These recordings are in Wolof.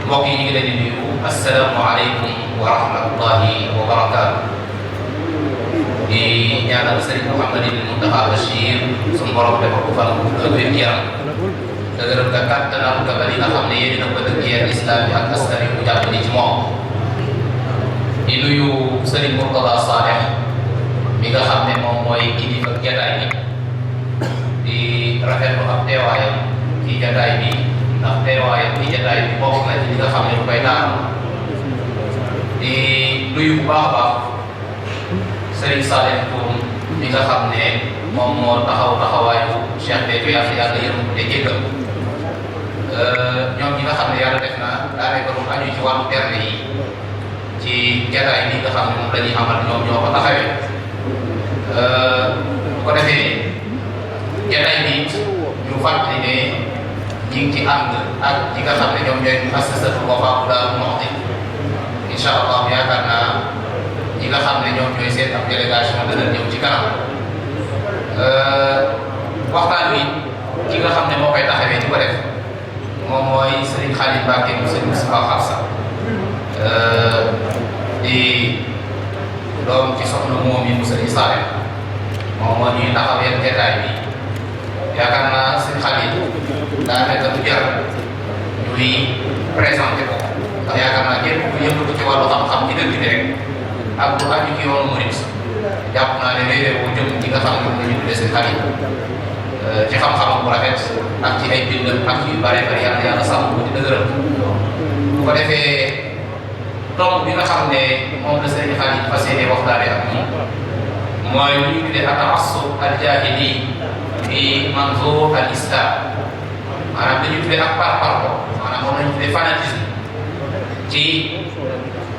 mbokk yi ñu ngi leen di nuyu asalaamaaleykum wa rahmatullahi wa barakaatu di ñaanal Serigne Mouhamadou Mountakha Bachir suñu borom defal ko fan ak wér-gu-yaram dëgëral ka kattanal ka ba li nga xam ne yéen a ko dëkkee islam bi ak askan wi mu jàppale ci moom di nuyu Serigne Mourtada Saleh mi nga xam ne moom mooy kilifa jataay bi di rafetlu ab teewaayam ci jataay bi. ndax teewaayam ci jataay bi bokk na ci li nga xam ne lu koy naan di nuyu bu baax a baax Serigne Saleh Thioune mi nga xam ne moom moo taxawaayu Cheikh Béthio yàlla yërëm te jéggal ñoom ñi nga xam ne yàlla def na daanaka lu aju ci wàllu berne yi ci jataay bi nga xam ne moom la ñuy amal ñoom ñoo ko taxawee bu ko defee jataay bi ñu fàttali ne ñi ngi ci ànd ak ñi nga xam ne ñoom ñooy muassasatu Wafa Darou Mouhty incha allah yaakaar naa ñi nga xam ne ñoom ñooy seen ab délégation dana ñëw ci kanam waxtaan wi ki nga xam ne moo koy taxawee di ko def moom mooy Serigne Khalil Mbacké mu Serigne Moustapha Xabsa di doom ci soxna moom yi mu Serigne Saleh moom moo ñuy taxawee jotaay bi yaakaar naa Serigne Khalil daa nekk lu jar ñuy présenté ko ndax yaakaar naa képp ku yëngatu ci wàllu xam-xam ci dëkk bi rek ak lu aju ci yoonu murit jàpp naa ne réeré bu jëm ci nga xam ne moom la ñu tuddee Serigne Khalil ci xam-xamam bu rafet ak ci ay bindam ak yu bare bari yàlla sàmm ko di dëgëral bu ko defee tomb bi nga xam ne moom la Serigne Khalil fas yéene waxtaane ak moom mooy lu ñu tuddee at-ta'assub al-jaahili fi manzur al-islam maanaam dañuy tuddee ak parparloo maanaam moom lañu tuddee fanatisme ci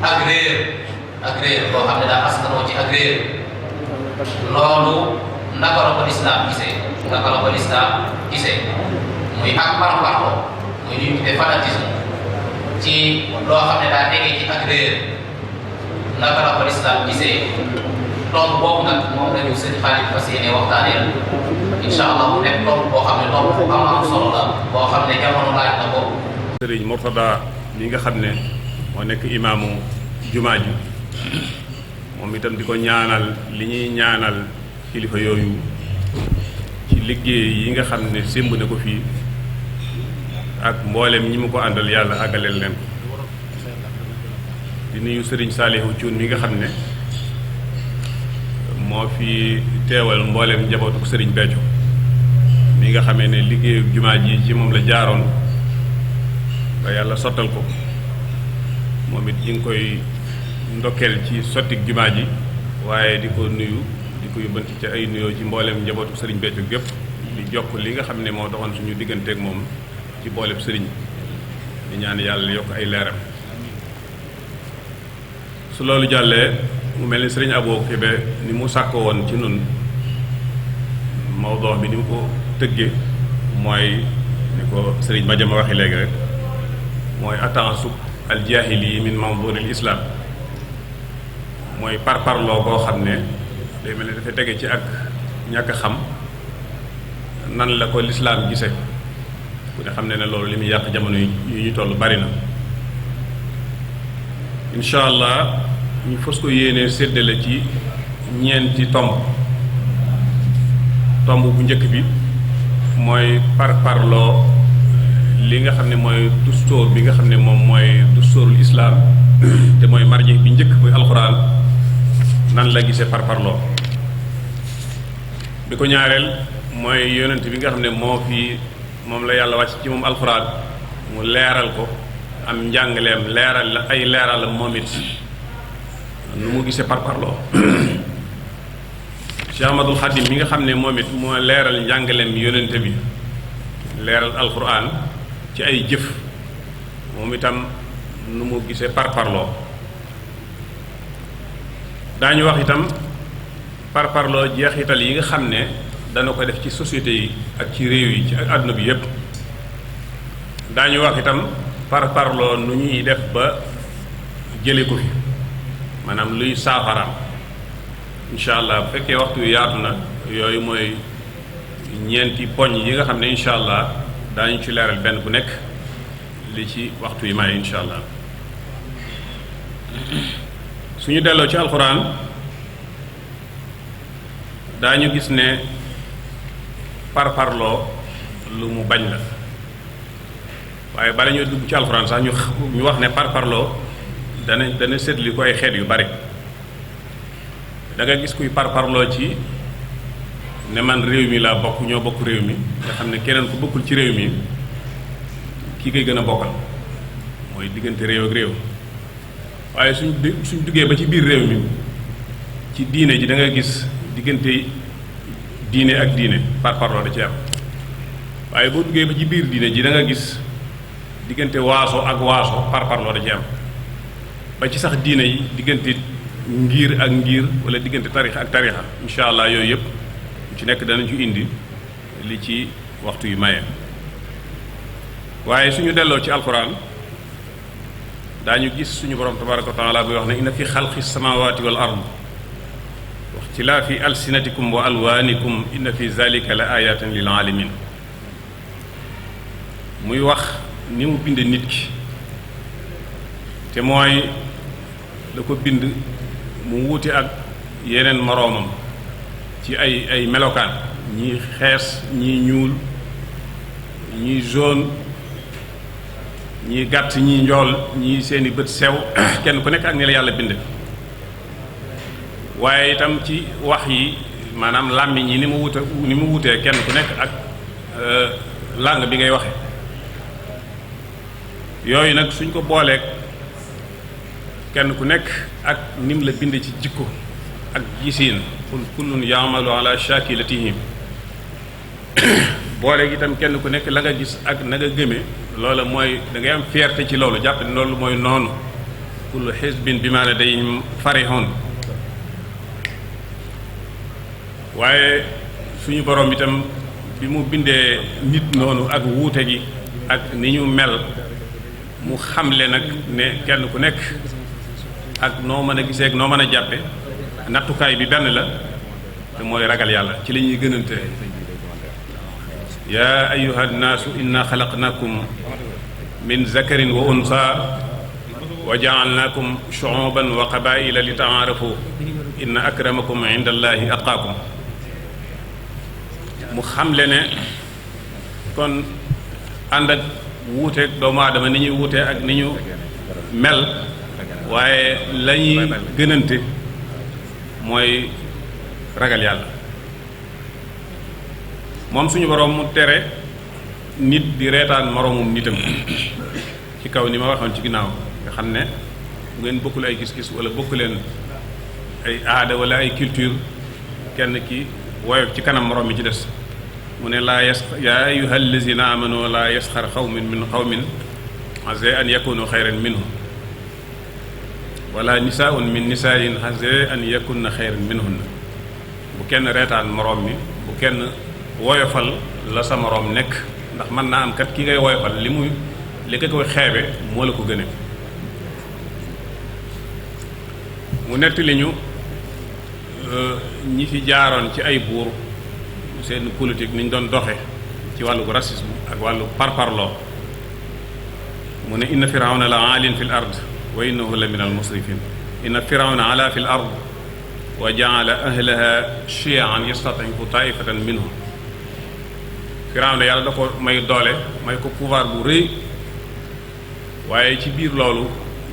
ak réer boo xam ne daa askanoo ci ak réer loolu naka la ko lislaam gisee muy ak parparloo muy li ñu tuddee fanatisme ci loo xam ne daa tegee ci ak réer naka la ko lislaam gisee tomb boobu nag moom la ñu Serigne Khalil fas yéene waxtaanee incha allah mu nekk tomb boo xam ne tomb bu am solo la boo xam ne jamono laaj na ko. Serigne Mourtada mi nga xam ne moo nekk imaamu jumaa ji moom itam di ko ñaanal li ñuy ñaanal kilifa yooyu ci liggéey yi nga xam ne sémb na ko fii ak mboolem ñi mu ko àndal yàlla àggaleel leen ko di nuyu Serigne Saliou Thioune mi nga xam ne moo fi teewal mboolem njabootu Serigne Béthio mi nga xamee ne liggéeyu jumaa ji ci moom la jaaroon ba yàlla sottal ko moom it ñu ngi koy ndokkeel ci sottik jumaa ji waaye di ko nuyu di ko yóbbanti ci ay nuyoo ci mboolem njabootu Serigne Béthio gépp di jokk li nga xam ne moo doxoon suñu digganteeg moom ci booleb sëriñ di ñaan yàlla yokk ay leeram su loolu jàllee mu mel ni sëriñ Abo Kébé ni mu sàkkoo woon ci nun mawdoo bi ni mu ko tëggee mooy ni ko sëriñ Madiama waxee léegi rek mooy at-ta'assub al-jaahili min manzuril islam mooy parparloo koo xam ne day mel ni dafa tege ci ak ñàkk xam nan la ko lislaam gise ku ne xam ne loolu li muy yàq jamono yi ñu toll bari na incha allah ñu fas ko yéenee séddale ci ñeenti tomb bu njëkk bi mooy parparloo li nga xam ne mooy dustóor bi nga xam ne moom mooy dustóorul islaam te mooy marji bi njëkk muy alxuraan nan la gisee parparloo bi ko ñaareel mooy yonent bi nga xam ne moom la yàlla wàcc ci moom alxuraan mu leeral ko am njàngaleem leeral la ay leeral la moom it nu mu gisee parparloo Cheikh Ahmadul Xadim mi nga xam ne moom it moo leeral njàngaleem yonent bi leeral alxuraan ci ay jëf moom itam nu mu gisee parparloo daañu wax itam parparloo jeexital yi nga xam ne dana ko def ci société yi ak ci réew yi ci àdduna bi yépp daañu wax itam parparloo nu ñuy def ba jële ko fi maanaam luy saafaraam incha allah bu fekkee waxtu wi yaatu na yooyu mooy ñeenti poñ yi nga xam ne incha allah daañu ci leeral benn bu nekk li ci waxtu yi may incha allah suñu delloo ci alxuraan daañu gis ne parparloo lu mu bañ la waaye bala ñoo dugg ci alxuraan sax ñu wax ne parparloo dana seetli ko ay xeet yu bari da nga gis kuy parparloo ci ne man réew mi laa bokk ñoo bokk réew mi nga xam ne keneen ku bokkul ci réew mi kii koy gën a bokkal mooy diggante réew ak réew waaye suñ duggee ba ci biir réew mi ci diine ji da nga gis diggante diine ak diine parparloo da ci am waaye boo duggee ba ci biir diine ji da nga gis diggante waaso ak waaso parparloo da ci am ba ci sax diine yi diggante ngir ak ngir wala diggante tarixa ak tarixa incha allah yooyu yëpp ci nekk danañ ci indi li ci waxtu yu maye waaye suñu delloo ci alquran daañu gis suñu borom tabaraka wa taala buy wax ne inna fi xalqi samawati wal ard wa ixtilaafi alsinatikum wa alwaanikum inna fi zalika la ayatin lil alamin muy wax ni mu binde nit ki te mooy da ko bind mu wuute ak yeneen moroomam ci ay melokaan ñii xees ñii ñuul ñii jaune ñii gàtt ñii njool ñii seeni bët sew kenn ku nekk ak ni la yàlla bind waaye itam ci wax yi maanaam làmmiñ yi ni mu wutee kenn ku nekk ak langue bi ngay waxe yooyu nag suñ ko booleeg kenn ku nekk ak nim la bind ci jikko ak gisiin kul kullun yaamalu ala shakilatihim booleeg itam kenn ku nekk la nga gis ak na nga gëme loola mooy da ngay am fierté ci loolu jàpp ne loolu mooy noonu kullu xisbin bima ladayhim farihun waaye suñu borom itam bi mu bindee nit noonu ak wuute gi ak ni ñu mel mu xamle nag ne kenn ku nekk ak noo mën a gisee ak noo mën a jàppe nattukaay bi benn la te mooy ragal yàlla ci la ñuy gënante yaa ayuha nnaasu inna xalaqnakum min zakarin wa unsa wa jaalnaakum shuuban wa qabaila li taarafu inna akramakum inda allahi atqaakum mu xamle ne kon ànd ak wuuteeg doomu aadama ni ñuy wuutee ak ni ñu mel waaye la ñuy gënante mooy ragal yàlla moom suñu boroom mu tere nit di reetaan moroomum nitam ci kaw ni ma waxoon ci ginnaaw nga xam ne bu ngeen bokkul ay gis-gis wala bokku leen ay aada wala ay culture kenn ki woyof ci kanam moroom mi ci des mu ne yaa ayyuha allazina amanu laa yasxar xawmin min xawmin asa an yakunu xayran minhum wala nisaaun min nisaayin asa an yakunna xayran minhunna bu kenn reetaan moroom mi bu kenn woyofal la sa moroom nekk ndax mën naa am kat ki ngay woyofal li nga koy xeebe moo la ko gëne mu nettali ñu ñi fi jaaroon ci ay buur seen politique ni ñu doon doxe ci wàllu racisme ak wàllu parparloo mu ne inna firawna la aalin fi l ard wa innahu la min al musrifin inna firawna ala fi l ard wa jaala ahlaha chian yastatifu taifatan minhum. Firawna yàlla da ko may doole, may ko pouvoir bu rëy, waaye ci biir loolu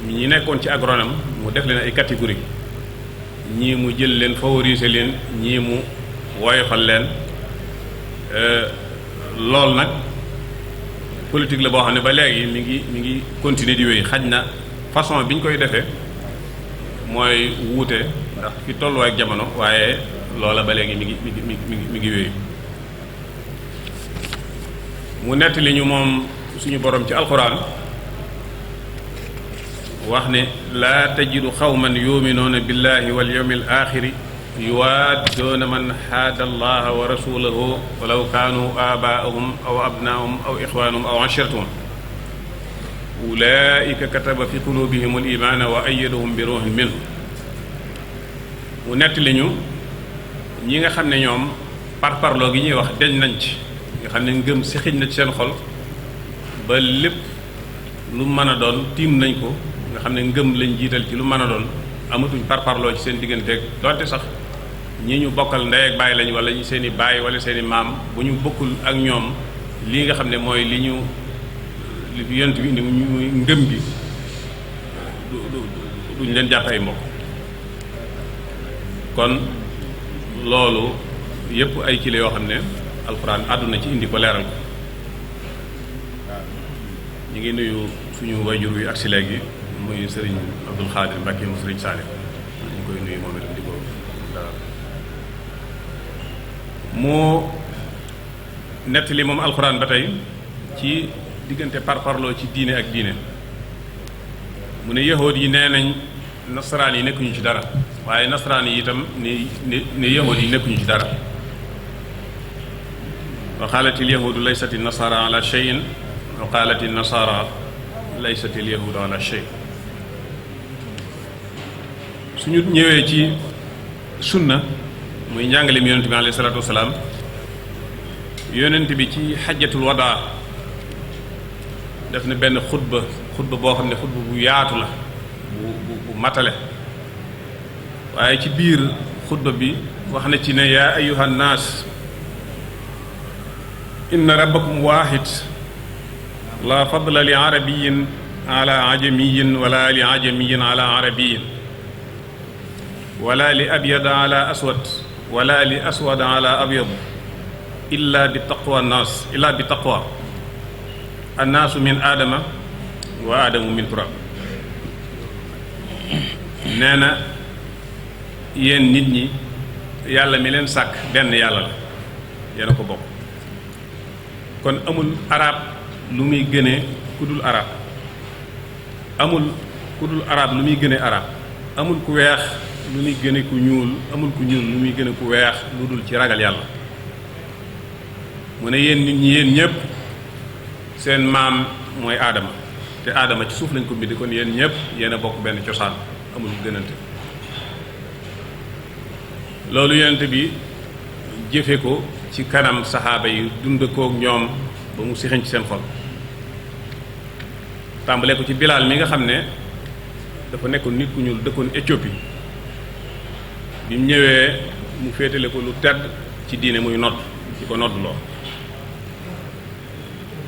ñi nekkoon ci agronome mu def leen ay catégorie, ñii mu jël leen favoriser leen, ñii mu woyofal leen. Loolu nag politique la boo xam ne ba léegi mi ngi continuer di wéy. xaj na façon bi ñu koy defee mooy wuute ndax fi tolluwaay ak jamono, waaye loola ba léegi mi ngi wéy. mu nettali ñu moom suñu borom ci alquran wax ne laa tajidu xawman yuminuuna billahi wal yawmil axiri yuwaadduuna man xaada allaha wa rasulahu walaw kaanu aabaahum aw abnaahum aw ixwaanahum aw ashiratuhum ulaika kataba fi qulubihim al imaana wa ayyadahum bi ruuhin minhu. mu nettali ñu ñi nga xam ne ñoom parparloo gi ñuy wax deñ nañ ci, nga xam ne ngëm si xëj na ci seen xol ba lépp lu mën a doon tiim nañ ko, nga xam ne ngëm lañ jiital ci lu mën a doon, amatuñ parparloo ci seen digganteeg doonte sax ñi ñu bokkal ndey ak baay lañ wala ñu seen i baay wala seen i maam, bu ñu bokkul ak ñoom lii nga xam ne mooy li yonent bi indi muy ngëm gi duñ leen jàpp ay mbokk. kon loolu yépp ay kile yoo xam ne alxuraan àdduna ci indi ko leeral ko. ñu ngi nuyu suñu wayjur wi ak si léegi muy sëriñ Abdul Xaadir Mbàkke mu sëriñ Saalih, ñu koy nuyu moom itam di ko dalal. moo nettali moom alxuraan ba tey ci diggante parparloo ci diine ak diine. mu ne yahood yi nee nañ nasaraan yi nekkuñu ci dara, waaye nasaraan yi itam ni yahood yi nekkuñu ci dara. wa qaalat il yahudu laysat il nasara ala cheyin wa qaalat il nasara laysat il yahudu ala chey. suñu ñëwee ci sunna muy njàngale mi yonent bi alayhi salaatu wasalaam, yonent bi ci xajjatul wadaa def na benn xutba boo xam ne xutba bu yaatu la bu matale, waaye ci biir xutba bi wax na ci ne yaa ayyuhan naas inna rabbakum waahid la fadla li arabiyin ala ajamiyin wala li ajamiyin ala arabiyin wala li abyada ala aswad wala li aswad ala abyad illa bi taqwa annaasu min aadama wa aadamu min turab. nee na yéen nit ñi yàlla mi leen sàkk benn yàlla la, yéen a ko bokk. kon amul arab lu muy gënee ku dul arab, amul ku dul arab lu muy gënee arab, amul ku weex lu muy gëne ku ñuul, amul ku ñuul lu muy gëne ku weex lu dul ci ragal yàlla. mu ne yéen nit ñi yéen ñëpp seen maam mooy aadama, te aadama ci suuf lañ ko bindi, kon yéen ñëpp yéen a bokk benn cosaan, amul gënante. loolu yonent bi jëfe ko ci kanam saxaaba yi, dund kook ñoom ba mu sixañ ci seen xol. tàmbalee ko ci Bilaal mi nga xam ne dafa nekkoon nit ku ñuul dëkkoon Éthiopie, bi mu ñëwee mu féetale ko lu tedd ci diine muy nodd, ci ko nodd loo.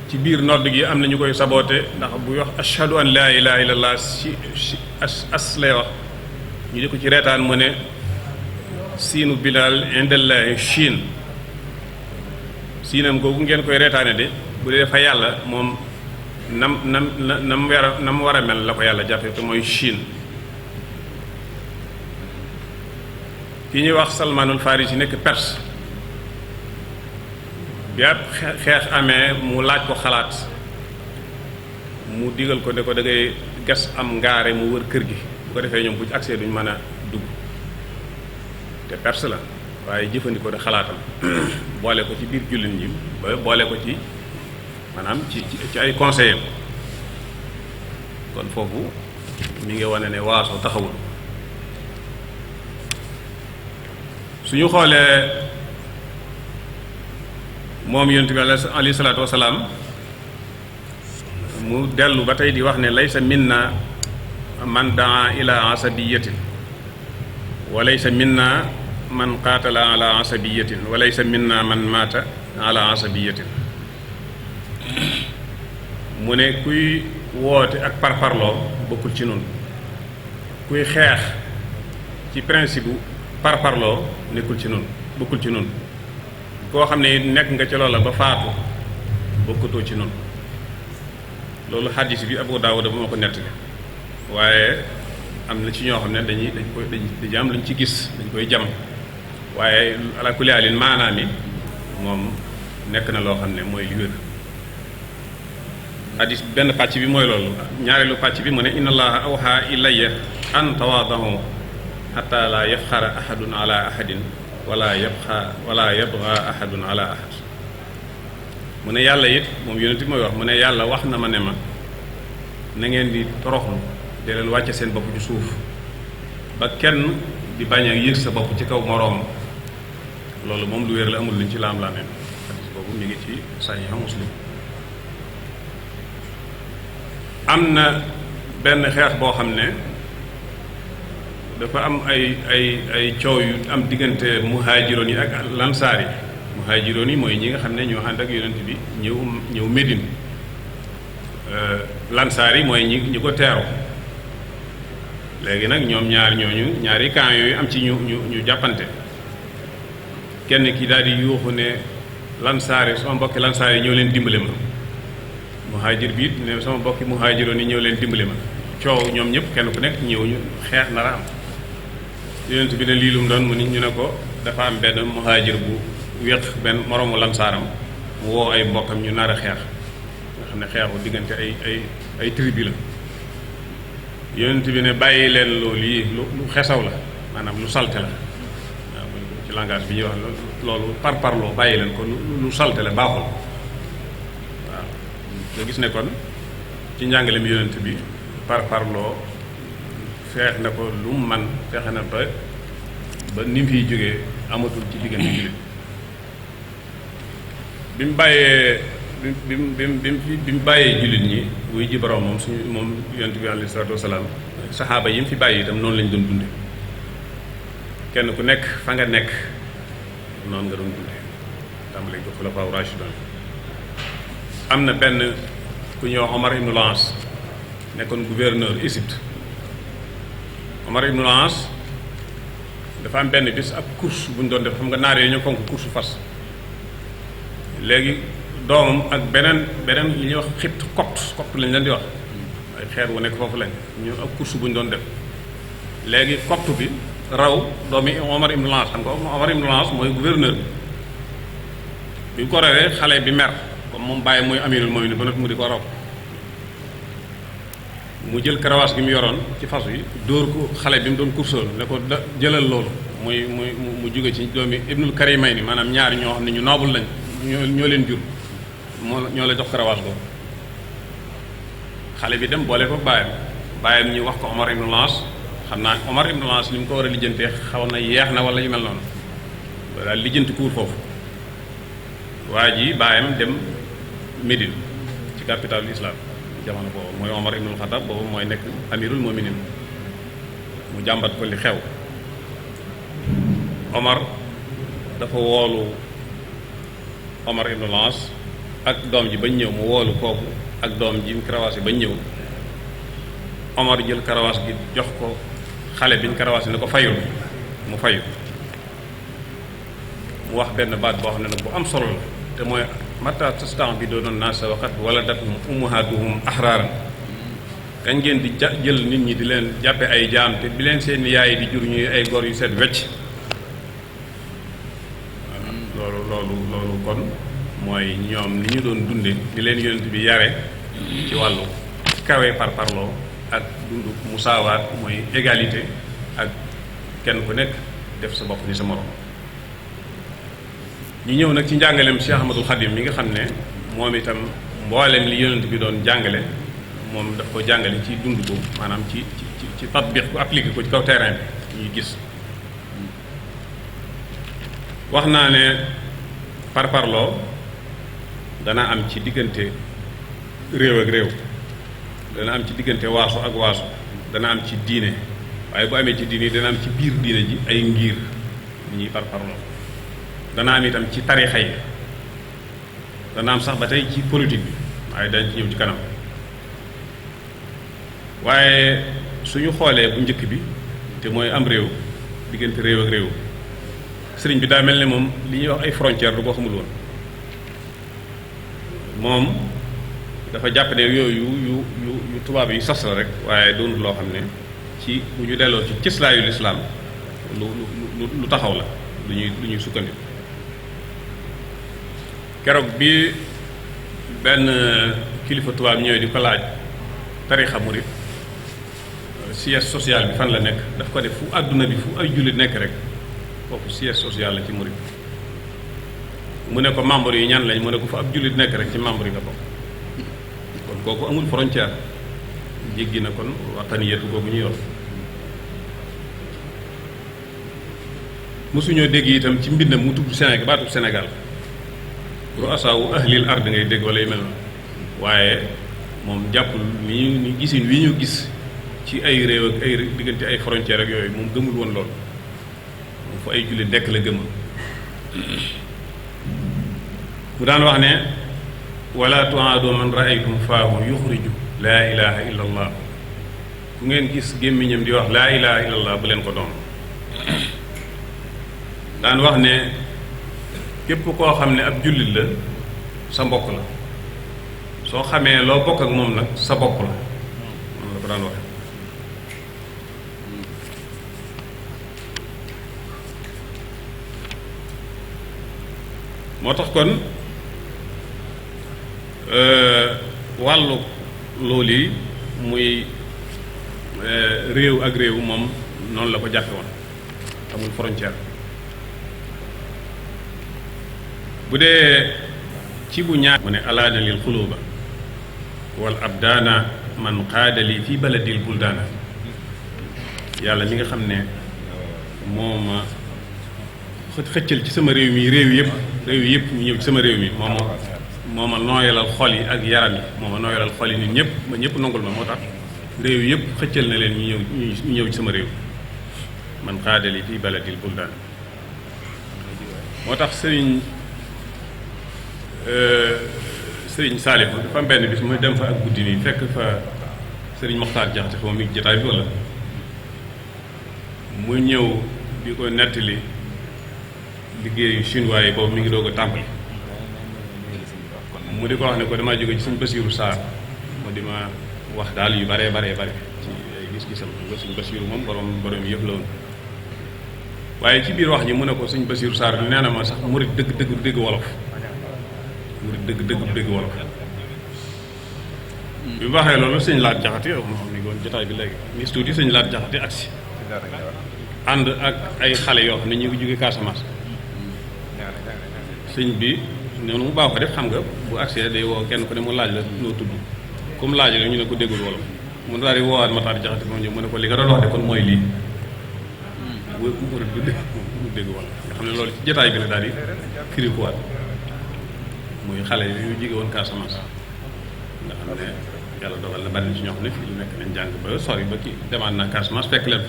ci biir nodd gi am na ñu koy saboote ndax buy wax ashhadu an laa ilaaha illallah si as lay wax, ñu di ko ci reetaan mu ne siinu Bilaal indallaahi Chine, siinam googu ngeen koy reetaane de bu dee fa yàlla moom nam war a mel la ko yàlla jàppe te mooy Chine. ki ñuy wax Salmaanul Farisi nekk Perse, bi ab xeex amee mu laaj ko xalaat, mu digal ko ne ko da ngay gas am ngaare mu wër kër gi, bu ko defee ñoom bu ci accès duñ mën a dugg. te Perse la waaye jëfandikoo de xalaatam boole ko ci biir jullit ñi ba boole ko ci maanaam ci ay conseillers. kon foofu mi ngi wane ne waaso taxawul. suñu xoolee moom yonent bi alayhi salaatu wasalaam mu dellu ba tey di wax ne laysa minna man daa ila asabiyatin wa laysa minna man qaatala ala asabiyatin wa laysa minna man maata ala asabiyatin. mu ne kuy woote ak parparloo bokkul ci nun, kuy xeex ci principe bu parparloo nekkul ci nun, bokkul ci nun, koo xam ne nekk nga ci loola ba faatu bokkutoo ci nun. loolu xaddis bi Abu Daawuda moo ko nettali, waaye am na ci ñoo xam ne dañuy am luñ ci gis, dañ koy jam, waaye ala kulli haalin maanaam mi moom nekk na loo xam ne mooy li wér. xaddis benn pàcc bi mooy loolu. ñaareelu pàcc bi mu ne inna allaha awha ilayya an tawaadahu hatta la yafxara ahadun ala ahadin wala yabxa ahadun ala ahad. mu ne yàlla it moom yonent bi mooy wax, mu ne yàlla wax na ma ne ma na ngeen di toroxlu di leen wàcce seen bopp ci suuf ba kenn di bañ a yëg sa bopp ci kaw moroom. loolu moom lu wér la, amul luñ ci laam-laamee. xadis boobu mi ngi ci Sahih Muslim. am na benn xeex boo xam ne dafa am ay coow yu am diggante muhaajiroon yi ak lansaar yi. muhaajiroon yi mooy ñi nga xam ne ñoo ànd ak yonent bi ñëw Médine. lansaar yi mooy ñi ko teeru. léegi nag ñoom ñaari camp yooyu am ci ñu jàppante. kenn ki daal di yuuxu ne lansaar yi sama mbokki lansaar yi ñëw leen dimbale ma. muhaajir bi it ne sama mbokki muhaajiroon yi ñëw leen dimbale ma. coow ñoom ñëpp kenn ku nekk ñëw ñu xeex nar a am. yonent bi ne lii lu mu doon mu ni ñu ne ko dafa am benn muhaajir bu wéq benn moroomu lansaaram mu woo ay mbokkam ñu nar a xeex, nga xam ne xeexu diggante ay tribu la. yonent bi ne bàyyi leen loolu yi lu xesaw la, maanaam lu salte la. waaw ci langage bi ñuy wax loolu parparloo bàyyi leen ko lu salte la, baaxul. waaw nga gis ne kon ci njàngale mi yonent bi parparloo feex na ko lu mu man, feexe na ba ni mu fiy jógee amatul ci diggante jullit. bi mu bàyyee jullit ñi wuy ji borom moom yonent bi alayhi salaatu wasalaam, saxaaba yi mu fi bàyyi itam noonu lañ doon dunde. kenn ku nekk fa nga nekk noonu nga doon dunde, tàmbalee jox xulafaa raashidun. am na benn ku ñëw Omar ibn al-As nekkoon gouverneur Égypte. Omar ibn al-As dafa am benn bis ab course bu ñu doon def, xam nga naar yi ñoo fonk course fas. léegi doomam ak beneen li ñuy wax xibt copte lañ leen di wax, ay xeer wu nekk foofu lañ ñu ab course bu ñu doon def. léegi copte bi raw doomi Omar ibn al-As. xam nga Omar ibn al-As mooy gouverneur bi ko rawee xale bi mer, comme moom bàyyi mooy amirul mu'minin ba noppi mu di ko raw. mu jël karawaas gi mu yoroon ci fas yi dóor ko xale bi mu doon kursool ne ko jëlal loolu. mu jóge ci doomi Ibnul Karimayni, maanaam ñaari ñoo xam ne ñu noobul lañ, ñoo leen jur, ñoo la jox karawaas boobu. xale bi dem boole ko bàyyam ñu wax ko Omar ibn al-As. xam naa Omar ibn al-As ni mu ko war a lijjantee xaw na yeex na wala yu mel noonu, daal lijjanti kuur foofu. waa ji bàyyam dem Médine ci capitale islam jamono boobu, mooy Omar ibn al-Khattab boobu mooy nekk amirul mu'minin. mu jàmbat ko li xew. Omar dafa woolu Omar ibn al-As ak doom ji bañ ñëw, mu woolu kooku ak doom ji mu karawaase bañ ñëw. Omar jël karawaas gi jox ko xale biñ karawaase ne ko fayul, mu fayu. mu wax benn baat boo xam ne nag bu am solo la, te mooy mata tasta'biduna naasa waqad waladathum ummahatuhum ahraaran. kañ ngeen di jël nit ñi di leen jàppe ay jaam te bi leen seen yaay di jur ñuy ay góor yu set wecc. loolu kon mooy ñoom ni ñu doon dunde di leen yonent bi yare ci wàllu kawe parparloo ak dundu musaawaat, mooy égalité, ak kenn ku nekk def sa bopp ni sa morom. ñu ñëw nag ci njàngaleem Cheikh Ahmadul Khadim mi nga xam ne moom itam mboolem li yonent bi doon jàngale moom daf ko jàngale ci dund ko, maanaam ci tatbiq ko, appliqué ko ci kaw terrain bi ñuy gis. wax naa ne parparloo dana am ci diggante réew ak réew, dana am ci diggante waaso ak waaso, dana am ci diine, waaye bu amee ci diine dana am ci biir diine ji ay ngir ni ñuy parparloo dana am itam ci tarixa yi dana am sax ba tey ci politique bi waaye dañ ci ñëw ci kanam waaye suñu xoolee bu njëkk bi te mooy am réew diggante réew ak réew sëriñ bi daa mel ne moom li ñuy wax ay frontière du ko xamul woon moom dafa jàpp ne yooyu yu tubaab yi sas la rek waaye doonul loo xam ne ci bu ñu delloo ci cëslaayu lislaam lu taxaw la lu ñuy sukkandiku keroog bi benn kilifa tubaab ñëwee di ko laaj tarixa murit siège social bi fan la nekk daf ko def fu àdduna bi fu ay jullit nekk rek foofu siège social la ci murit mu ne ko membre yi ñan lañ mu ne ko fu ab jullit nekk rek ci membre yi nga bokk kon kooku amul frontière jéggi na kon waxtaaniyatu googu ñuy wax mosuñoo dégg itam ci mbindam mu tudd Sénégal baatub Sénégal ru'asaawu ahlil ard ngay dégg wala yu mel noonu waaye moom jàppul ni gisin wi ñu gis ci ay réew ak ay diggante ay frontières ak yooyu moom gëmul woon loolu moom fu ay jullit nekk la gëmul mu daan wax ne wala tuaadu man raaytum faahu yuxriju laa ilaha illa allah ku ngeen gis gémmiñam di wax laa ilaha illa allah bu leen ko doon daan wax ne képp koo xam ne ab jullit la sa mbokk la soo xamee loo bokk ak moom nag sa bopp la moom la ko daan waxe moo tax kon wàllu loolu yi muy réew ak réew moom noonu la ko jàppe woon amul frontière bu dee ci bu ñaar mu ne alaana lil xuluba wal abdaana man qaadali fi baladil buldaana yàlla mi nga xam ne moo ma xëccal ci sama réew mi réew yëpp ñu ñëw ci sama réew mi moo ma nooyalal xol yi ak yaram yi moo ma nooyalal xol yi nit ñëpp ba ñëpp nangul ma moo tax réew yëpp xëccal na leen ñu ñëw ci sama réew man qaadali fi baladil buldaana moo tax sëriñ Saalif dafa am benn bis muy dem fa ak guddi nii fekk fa sëriñ Moxtaar Jaxate fa mi ngi jotaay bi walla mu ñëw di ko nettali liggéeyu chinois yi boobu mi ngi doog a tàmbali mu di ko wax ne ko damaa jóge ci suñ Basiiru Saar mu di ma wax daal yu bare ci ay gis-gisam suñ Basiiru moom borom yëpp la woon waaye ci biir wax ji mu ne ko suñ Basiiru Saar nee na ma sax murit dëgg du dégg wolof murit dëgg du dégg wolof bi mu waxee loolu sëñ Laat Jaxate moo xam ni woon jotaay bi léegi ngis tuuti sëñ Laat Jaxate agsi ànd ak ay xale yoo xam ne ñu ngi jóge Casamance sëñ bi noonu mu baax ko def xam nga bu agsee day woo kenn ku ne mu laaj la noo tudd comme laaj la ñu ne ko déggul wolof mu daal di woowaat Matar Jaxate moom ñëw mu ne ko li nga doon wax de kon mooy lii murit du dégg wolof nga xam ne loolu ci jotaay bi la daal di firi ko waat muy xale yu jóge woon Casamance nga xam ne yàlla dogal na bari na ci ñoo xam ne fii lu nekk nañ jàng ba sori ba kii demaat naa Casamance fekk leen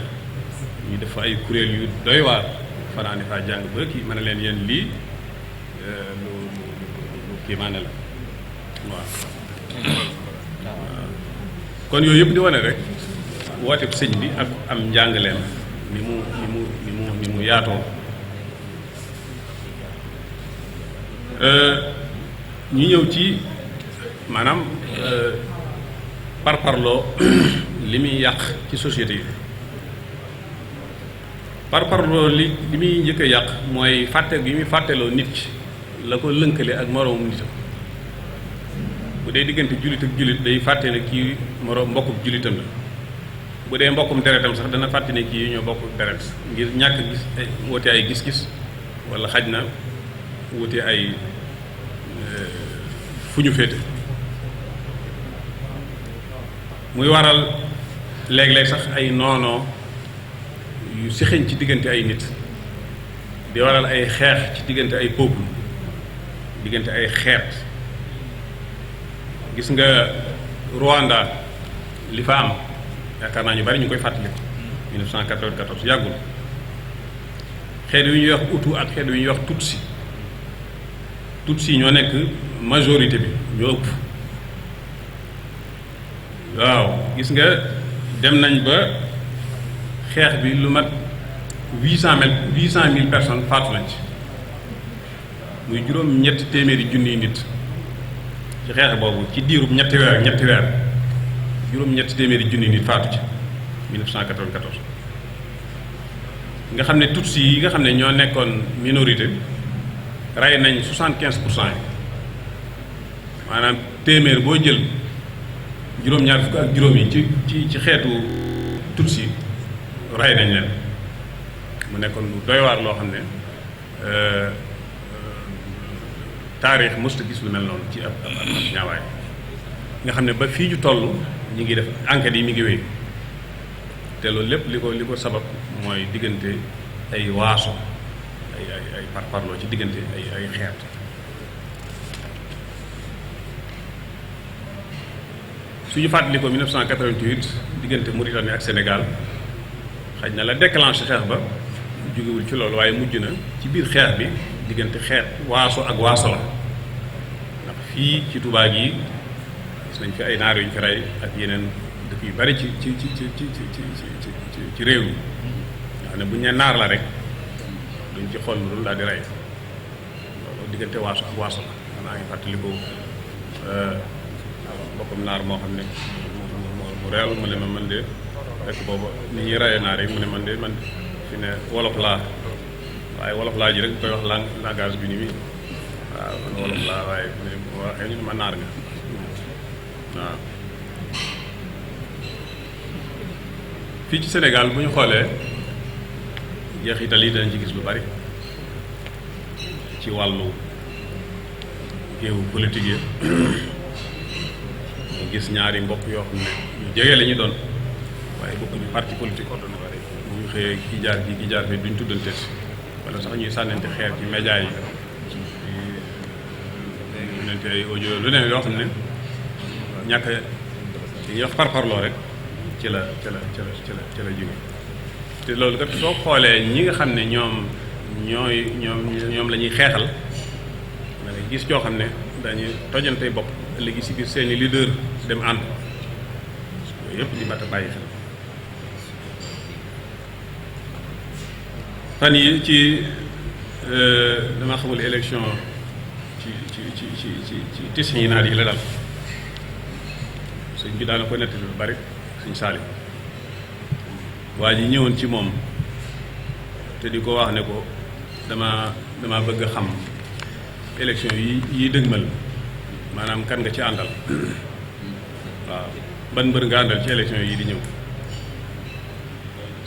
ñu def fa ay kuréel yu doy waar fanaane faa jàng ba kii mën na leen yéen lii lu kii maa ne la waaw kon yooyu yëpp di wane rek woote sëñ bi ak am njàngaleem ni mu yaatoo ñu ñëw ci maanaam parparloo li muy yàq ci société yi parparloo li muy njëkk a yàq mooy fàtte gi muy fàtteloo nit ki la ko lënkale ak moroomum nitam bu dee diggante jullit ak jullit day fàtte ne kii moroom mbokkum jullitam la bu dee mbokkum deretam sax dana fàtte ne kii ñoo bokk deret ngir ñàkk gis wute ay gis-gis wala xaj na wute ay fu ñu féete muy waral léeg-léeg sax ay noonoo yu sixeñ ci diggante ay nit di waral ay xeex ci diggante ay peuple diggante ay xeet gis nga Rwanda li fa am yaakaar naa ñu bari ñu koy fàttaliku 1994 yàggul xeet yu ñuy wax Hutu ak xeet yu ñuy wax Tutsi ñoo nekk majorité bi ñoo ëpp. waaw gis nga dem nañ ba xeex bi lu mat 800 000 personnes faatu nañ ci muy juróom-ñetti téeméeri junniy nit ci xeex boobu ci diirub ñetti weer juróom-ñetti téeméeri junniy nit faatu ci 1994. nga xam ne Tutsi yi nga xam ne ñoo nekkoon minorité rey nañ 75% yi maanaam téeméer boo jël juróom-ñaar fukk ak juróom yi ci xeetu Tutsi rey nañ leen. mu nekkoon lu doy waar loo xam ne taarix mësta gis lu mel noonu ci ab ñaawaay nga xam ne ba fii ñu toll ñi ngi def enquêtes yi mi ngi wéy te loolu lépp li ko sabab mooy diggante ay waaso ay parparloo ci diggante ay xeet. suñu fàttali ko 1988 diggante Mauritanie ak Sénégal xaj na la déclenché xeex ba jógewul ci loolu waaye mujj na ci biir xeex bi diggante xeet waaso ak waaso la ndax fii ci Touba gi gis nañ fi ay naar yu ñu fi rey ak yeneen dëkk yu bari ci réew mi nga xam ne bu ñu nee naar la rek duñ ci xool lu daal di rey loolu diggante waaso ak waaso la maa ngi fàttaliku boppam naar moo xam ne mu réel mu ne ma man de rek booba ni ñuy reyee naar yi mu ne man fi ne wolof laa waaye wolof laa ji rek koy wax langage bi ni mi waaw man wolof laa waaye waxee ñu ne ma naar nga waaw. fii ci Sénégal bu ñu xoolee jeexital yi danañ ci gis lu bari ci wàllu géewu politique yi mu gis ñaari mbokk yoo xam ne ñu jege la ñu doon waaye bokkuñu parti politique ordonné bari bu ñu xëyee ki jaar fii ki jaar fii duñ tuddante wala sax ñuy sànnante xeer ci média yi nente ay audio lu ne yoo xam ne ñàkk li ñuy wax parparloo rek ci la jóge te loolu kat soo xoolee ñi nga xam ne ñoom la ñuy xeexal da ngay gis joo xam ne dañuy tojantey bopp léegi si biir seeni leader dem ànd yooyu yëpp di mat a bàyyi xel. fan yi ci dama xamul élection ci tis yi naat yi la dal sëñ bi daana ko nettali lu bari sëñ Saali waa ji ñëwoon ci moom te di ko wax ne ko dama bëgg a xam élection yi dëgmal maanaam kan nga ci àndal waaw ban mbër nga àndal ci élection yi di ñëw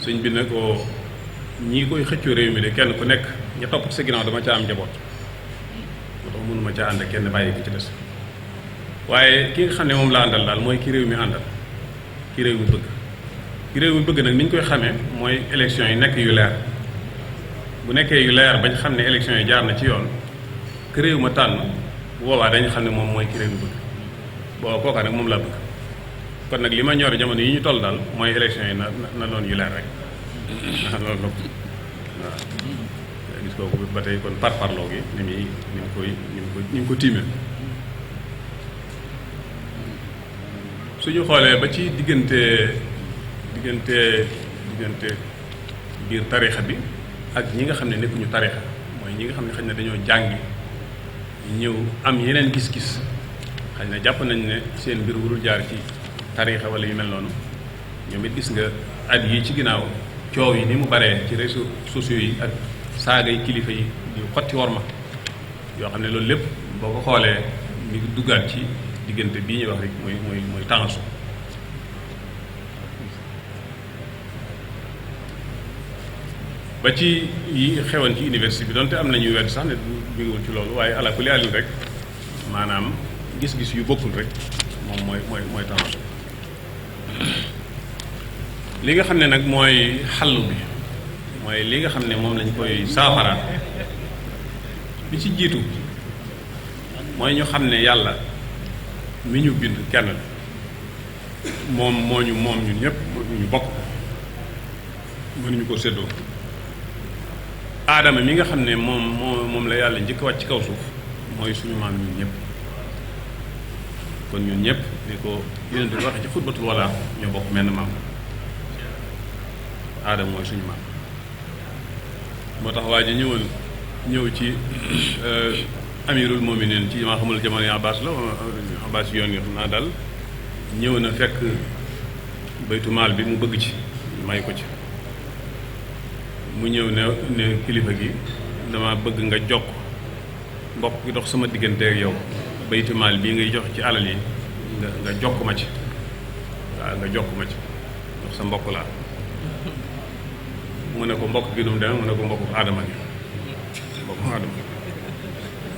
sëñ bi ne ko ñii koy xëccoo réew mi de kenn ku nekk ña topp ci sa ginnaaw dama ca am njaboot moo tax mënuma ca ànd ak kenn bàyyi ki ci des waaye ki nga xam ne moom la àndal daal mooy ki réew mi àndal ki réew mi bëgg nag ni ñu koy xamee mooy élection yi nekk yu leer bu nekkee yu leer bañ xam ne élection yi jaar na ci yoon ki réew ma tànn bu boobaa dañu xam ne moom mooy ki réew mi bëgg booba kooka nag moom laa bëgg kon nag li ma ñor jamono yi ñu toll daal mooy élection yi na doon yu leer rek loolu la waaw gis kooku ba tey kon parparloo gi ni mu ko tiimee suñu xoolee ba ci diggante biir tarixa bi ak ñi nga xam ne nekkuñu tarixa mooy ñi nga xam ne xëy na dañoo jàngi ñëw am yeneen gis-gis xëy na jàpp nañ ne seen mbir wurul jaar ci tarixa wala yu mel noonu ñoom it gis nga at yi ci ginnaaw coow yi ni mu baree ci réseaux sociaux yi ak saaga yi kilifa yi yu xotti worma yoo xam ne loolu lépp boo ko xoolee mi ngi duggaat ci diggante bii ñuy wax rek mooy tàngasu ba ci yi xewoon ci université bi donte am na ñuy wedd sax ne jógewul ci loolu waaye ala kulli àllin rek maanaam gis-gis yu bokkul rek moom mooy tàngasu li nga xam ne nag mooy xàllu bi mooy li nga xam ne moom lañ koy saafara bi ci jiitu mooy ñu xam ne yàlla mi ñu bind kenn la moom ñun ñëpp ñu bokk mënuñu ko séddoo. aadama mi nga xam ne moom la yàlla njëkk wàcc ci kaw suuf mooy suñu maam ñun ñëpp. kon ñun ñëpp ni ko yonent bi waxee ci xutbatul wala ñoo bokk menn maam. aadama mooy suñu maam. moo tax waa ji ñëw ci amirul mu'minin ci maa xamul jamono Abbas la Abbas yoon yi xam naa daal ñëw na fekk baytu maal bi mu bëgg ci may ko ci mu ñëw ne kilifa gi dama bëgg nga jokk mbokk gi dox sama diggante ak yow baytu maal bii ngay jox ci alal yi nga jokk ma ci waaw nga jokk ma ci ndax sa mbokk laa mu ne ko mbokk gi nu mu demee mu ne ko mbokku aadama gi mbokku aadama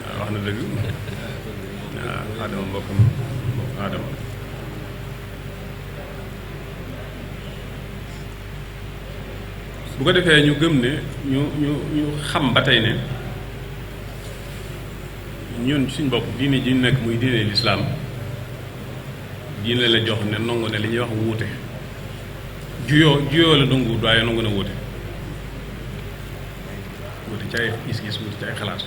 waaw wax na dëgg waaw aadama mbokku aadama bu ko defee ñu gëm ne ñu xam ba tey ne ñun suñ bopp diine ji nekk muy diine lislaam diine la jox ne nangu ne li ñuy wax wuute juyoo la nanguwut waaye nangu na wuute ci ay gis-gis wuti ci ay xalaat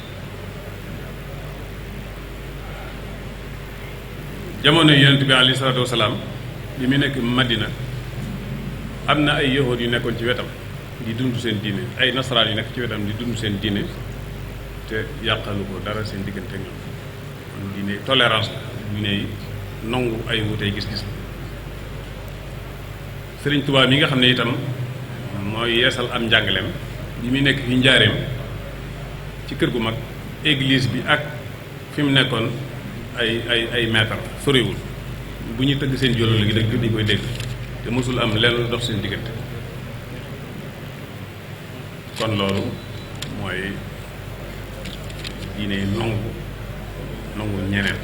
jamono yonent bi alayhi salaatu wasalaam bi mu nekk Madina am na ay yahuud yu nekkoon ci wetam di dund seen diine ay nasaraan yu nekk ci wetam di dund seen diine te yàqalu ko dara seen diggante ak ñoom kon diine tolérance la diine nangu ay wutey gis-gis Sëriñ Tuubaa mi nga xam ne itam mooy yeesal am njàngaleem bi muy nekk fi njaareem ci kër gu mag église bi ak fi mu nekkoon ay mètre soriwul bu ñu tëgg seen jollo gi dañ koy dégg te mosul am lenn lu dox seen diggante kon loolu mooy diine nangu ñeneen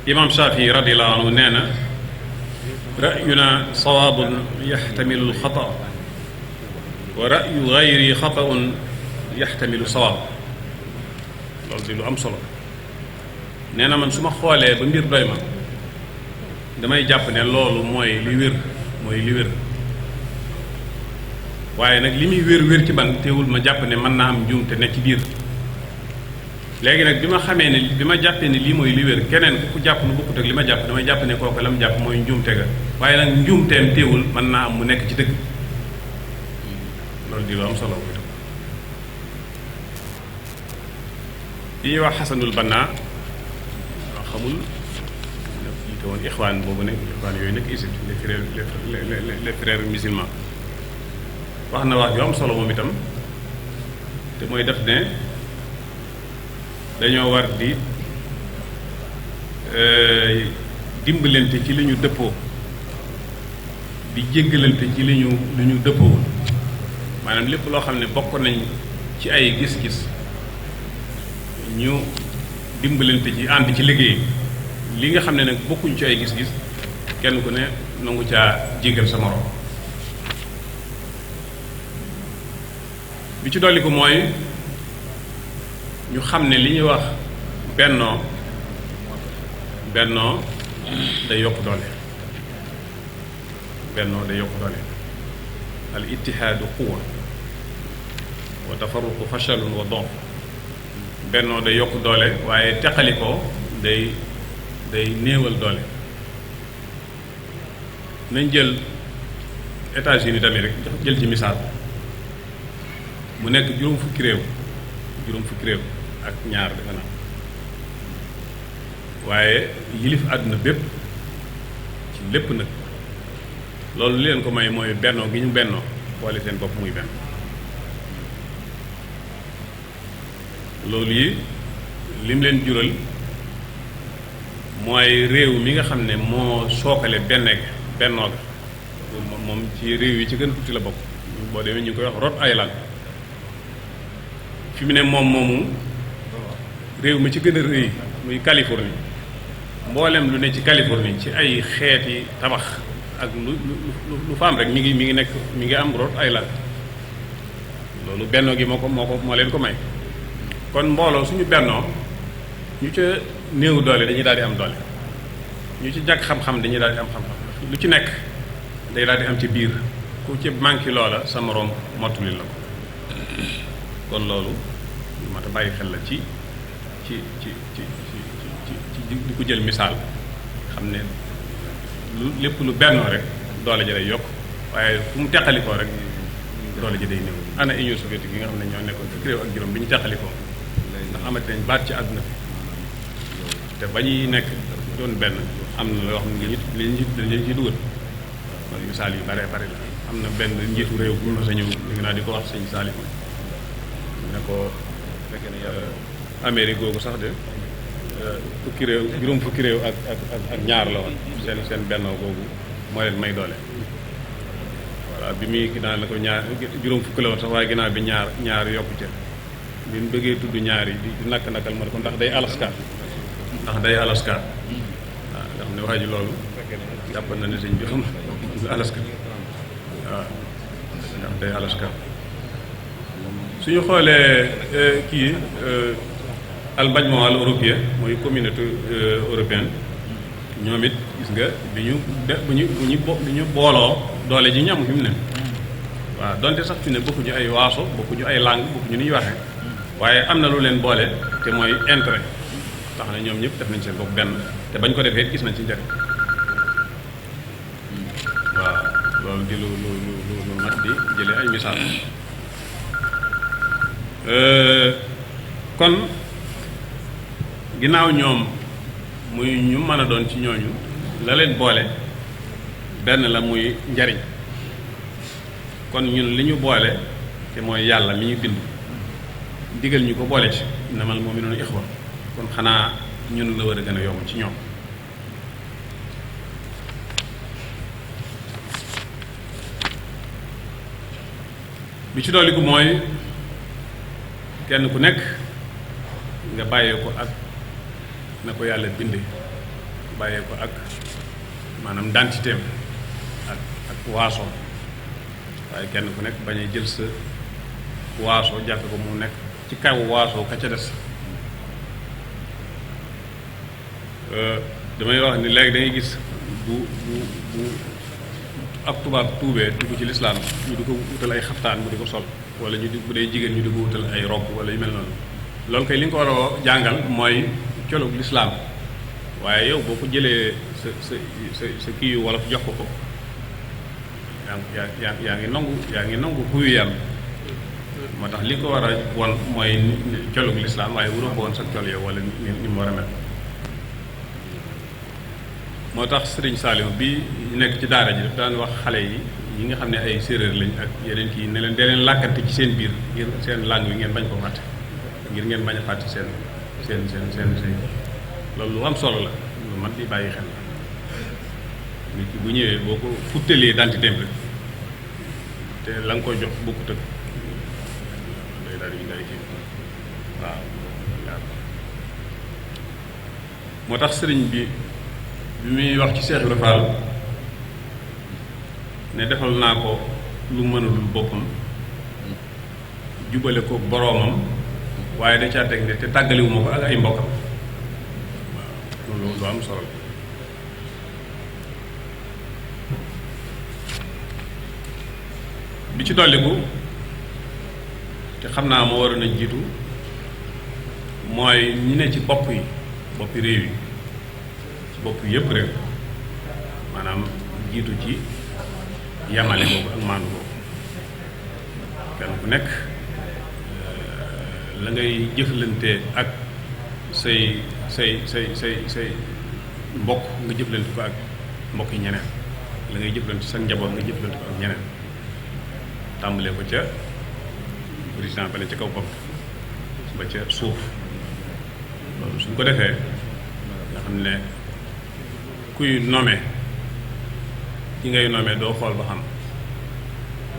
imam Shafii radiyallahu anhu nee na ra'yuna sawaabun yaxtamilu alxata wa ra'yu gayri xataun yaxtamilu sawaab loolu di lu am solo nee na man su ma xoolee ba mbir doy ma damay jàpp ne loolu mooy li wér waaye nag li muy wér ci ban teewul ma jàpp ne mën naa am njuumte ne ci biir léegi nag bi ma xamee ne bi ma jàppee ne lii mooy li wér keneen ku jàpp lu bokkut ak li ma jàpp damay jàpp ne kooku la mu jàpp mooy njuumte ga waaye nag njuumteem teewul mën naa am mu nekk ci dëgg loolu di lu am solo li ñuy wax Xasanul Banna wax xamul jiite woon ixwaan boobu nekk ixwaan yooyu nekk Égypte les frères musulmans wax na wax yu am solo moom itam te mooy def ne dañoo war di dimbalante ci li ñu dëppoo di jéggalante ci li ñu dëppoo maanaam lépp loo xam ne bokk nañ ci ay gis-gis ñu dimbalante ci ànd ci liggéey li nga xam ne nag bokkuñ ci ay gis-gis kenn ku ne nangu caa jéggal sa morom bi ci dolli ko mooy ñu xam ne li ñuy wax bennoo day yokk doole bennoo day yokk doole al ittihaadu quwwa wa tafarruqu fashalun wa donf bennoo day yokk doole waaye teqalikoo day néewal doole nañ jël États-Unis d'Amérique jël ci misaal mu nekk juróom fukki réew ak ñaar defe naa waaye yilif àdduna bépp ci lépp nag loolu li leen ko may mooy bennoo gi ñu bennoo boole seen bopp muy benn loolu yi lim leen jural mooy réew mi nga xam ne moo sookale bennoo ga moom ci réew yi ci gën a tuuti la bokk boo demee ñu ngi koy wax Rhode Island fi mu ne moomu réew mi ci gën a rëy muy Californie mboolem lu ne ci Californie ci ay xeeti tabax ak lu fa am rek mi ngi am Rhode Island loolu bennoo gi moo leen ko may kon mbooloo suñu bennoo ñu ca néew doole dañuy daal di am doole ñu ci jàkk xam-xam dañuy daal di am xam-xam lu ci nekk day daal di am ci biir ku ci manqué loola sa moroom mottuli la ko kon loolu mat a bàyyi xel la ci di ko jël misaal xam ne lu lépp lu bennoo rek doole ji day yokk waaye fu mu teqalikoo rek doole ji day néew. ana Union soviétique yi nga xam ne ñoo nekkoon fukki réew ak juróom bi ñu teqalikoo ndax amati nañ baat ci àdduna bi te ba ñuy nekk doon benn am na loo xam ne li ñu ci dugal mooy misaal yu bare bare la. am na benn njiitu réew bu ñu mës a ñëw léegi naa di ko wax sëñ Salif ne ko Amérique googu sax de fukki réew juróom fukki réew ak ñaar la woon seen bennoo googu moo leen may doole. voilà bi muy ginnaaw la ko ñaar juróom fukki la woon sax waaye ginnaaw bi ñaar yokku ca bi mu bëggee tudd ñaar yi di nakal ma ne ko ndax day Alaska waaw nga xam ne waa ji loolu jàpp na ne sëñ bi xam Alaska waaw ndax day Alaska suñu xoolee kii al majmua al européen mooy communauté européenne ñoom it gis nga bu ñu booloo doole ji ñu am fi mu ne waaw donte sax fi ne bokkuñu ay waaso bokkuñu ay langue bokkuñu ni ñuy waxee waaye am na lu leen boole te mooy intérêt tax na ñoom ñëpp def nañ seen bopp benn te bañ ko defee gis nañ ci njëriñ waaw loolu di lu mat di jëlee ay misaal kon ginnaaw ñoom muy ñu mën a doon ci ñooñu la leen boole benn la muy njariñ kon ñun li ñu boole te mooy yàlla mi ñu bind digal ñu ko boole ci innamal mu'minuuna ixwa kon xanaa ñun la war a gën a yomb ci ñoom bi ci dolliku mooy kenn ku nekk nga bàyyee ko ak na ko yàlla binde bàyyee ko ak maanaam identité ak waaso waaye kenn ku nekk bañ a jël sa waaso jàppe ko mu nekk ci kaw waaso ka ca des damay wax ni léegi da ngay gis bu ab tubaab tuubee dugg ci lislaam ñu di ko wutal ay xaftaan mu di ko sol wala ñu di bu dee jigéen ñu di ko wutal ay robb wala yu mel noonu loolu kay li nga ko war a jàngal mooy colug lislaam waaye yow boo ko jëlee sa kii yu wolof jox ko yaa ngi nangu xuyu yàlla moo tax li ko war a won mooy colug lislaam waaye wuroo ko woon sa col yow wala ni mu war a mel moo tax Sëriñ Saliou bi nekk ci daara ji daf daan wax xale yi nga xam ne ay séeréer lañ ak yeneen kii ne leen dee leen làkkante ci seen biir ngir seen langue yi ngeen bañ ko fàtte ngir ngeen bañ a fàtte seen loolu lu am solo la lu mat di bàyyi xel nit ki bu ñëwee boo ko futtalee identité bi te la nga ko jox bokkut ak day daal di day kii waaw moo tax sëriñ bi muy wax ci Cheikh Ibra Fall ne defal naa ko lu mënalul boppam jubale ko boroomam waaye da caa teg ne te tàggaliwuma ko ak ay mbokkam waaw loolu lu am solo bi ci dolliku te xam naa moo waroon a jiitu mooy ñi ne ci boppi réew yi bopp yëpp rek maanaam jiitu ci yamale boobu ak maandu boobu kenn ku nekk la ngay jëflante ak say mbokk nga jëflante ko ak mbokk yi ñeneen la ngay jëflante sa njaboot nga jëflante ko ak ñeneen tàmbalee ko ca président ba ne ca kaw bopp ba ca suuf loolu suñ ko defee nga xam ne kuy nommé ki ngay nommé doo xool ba xam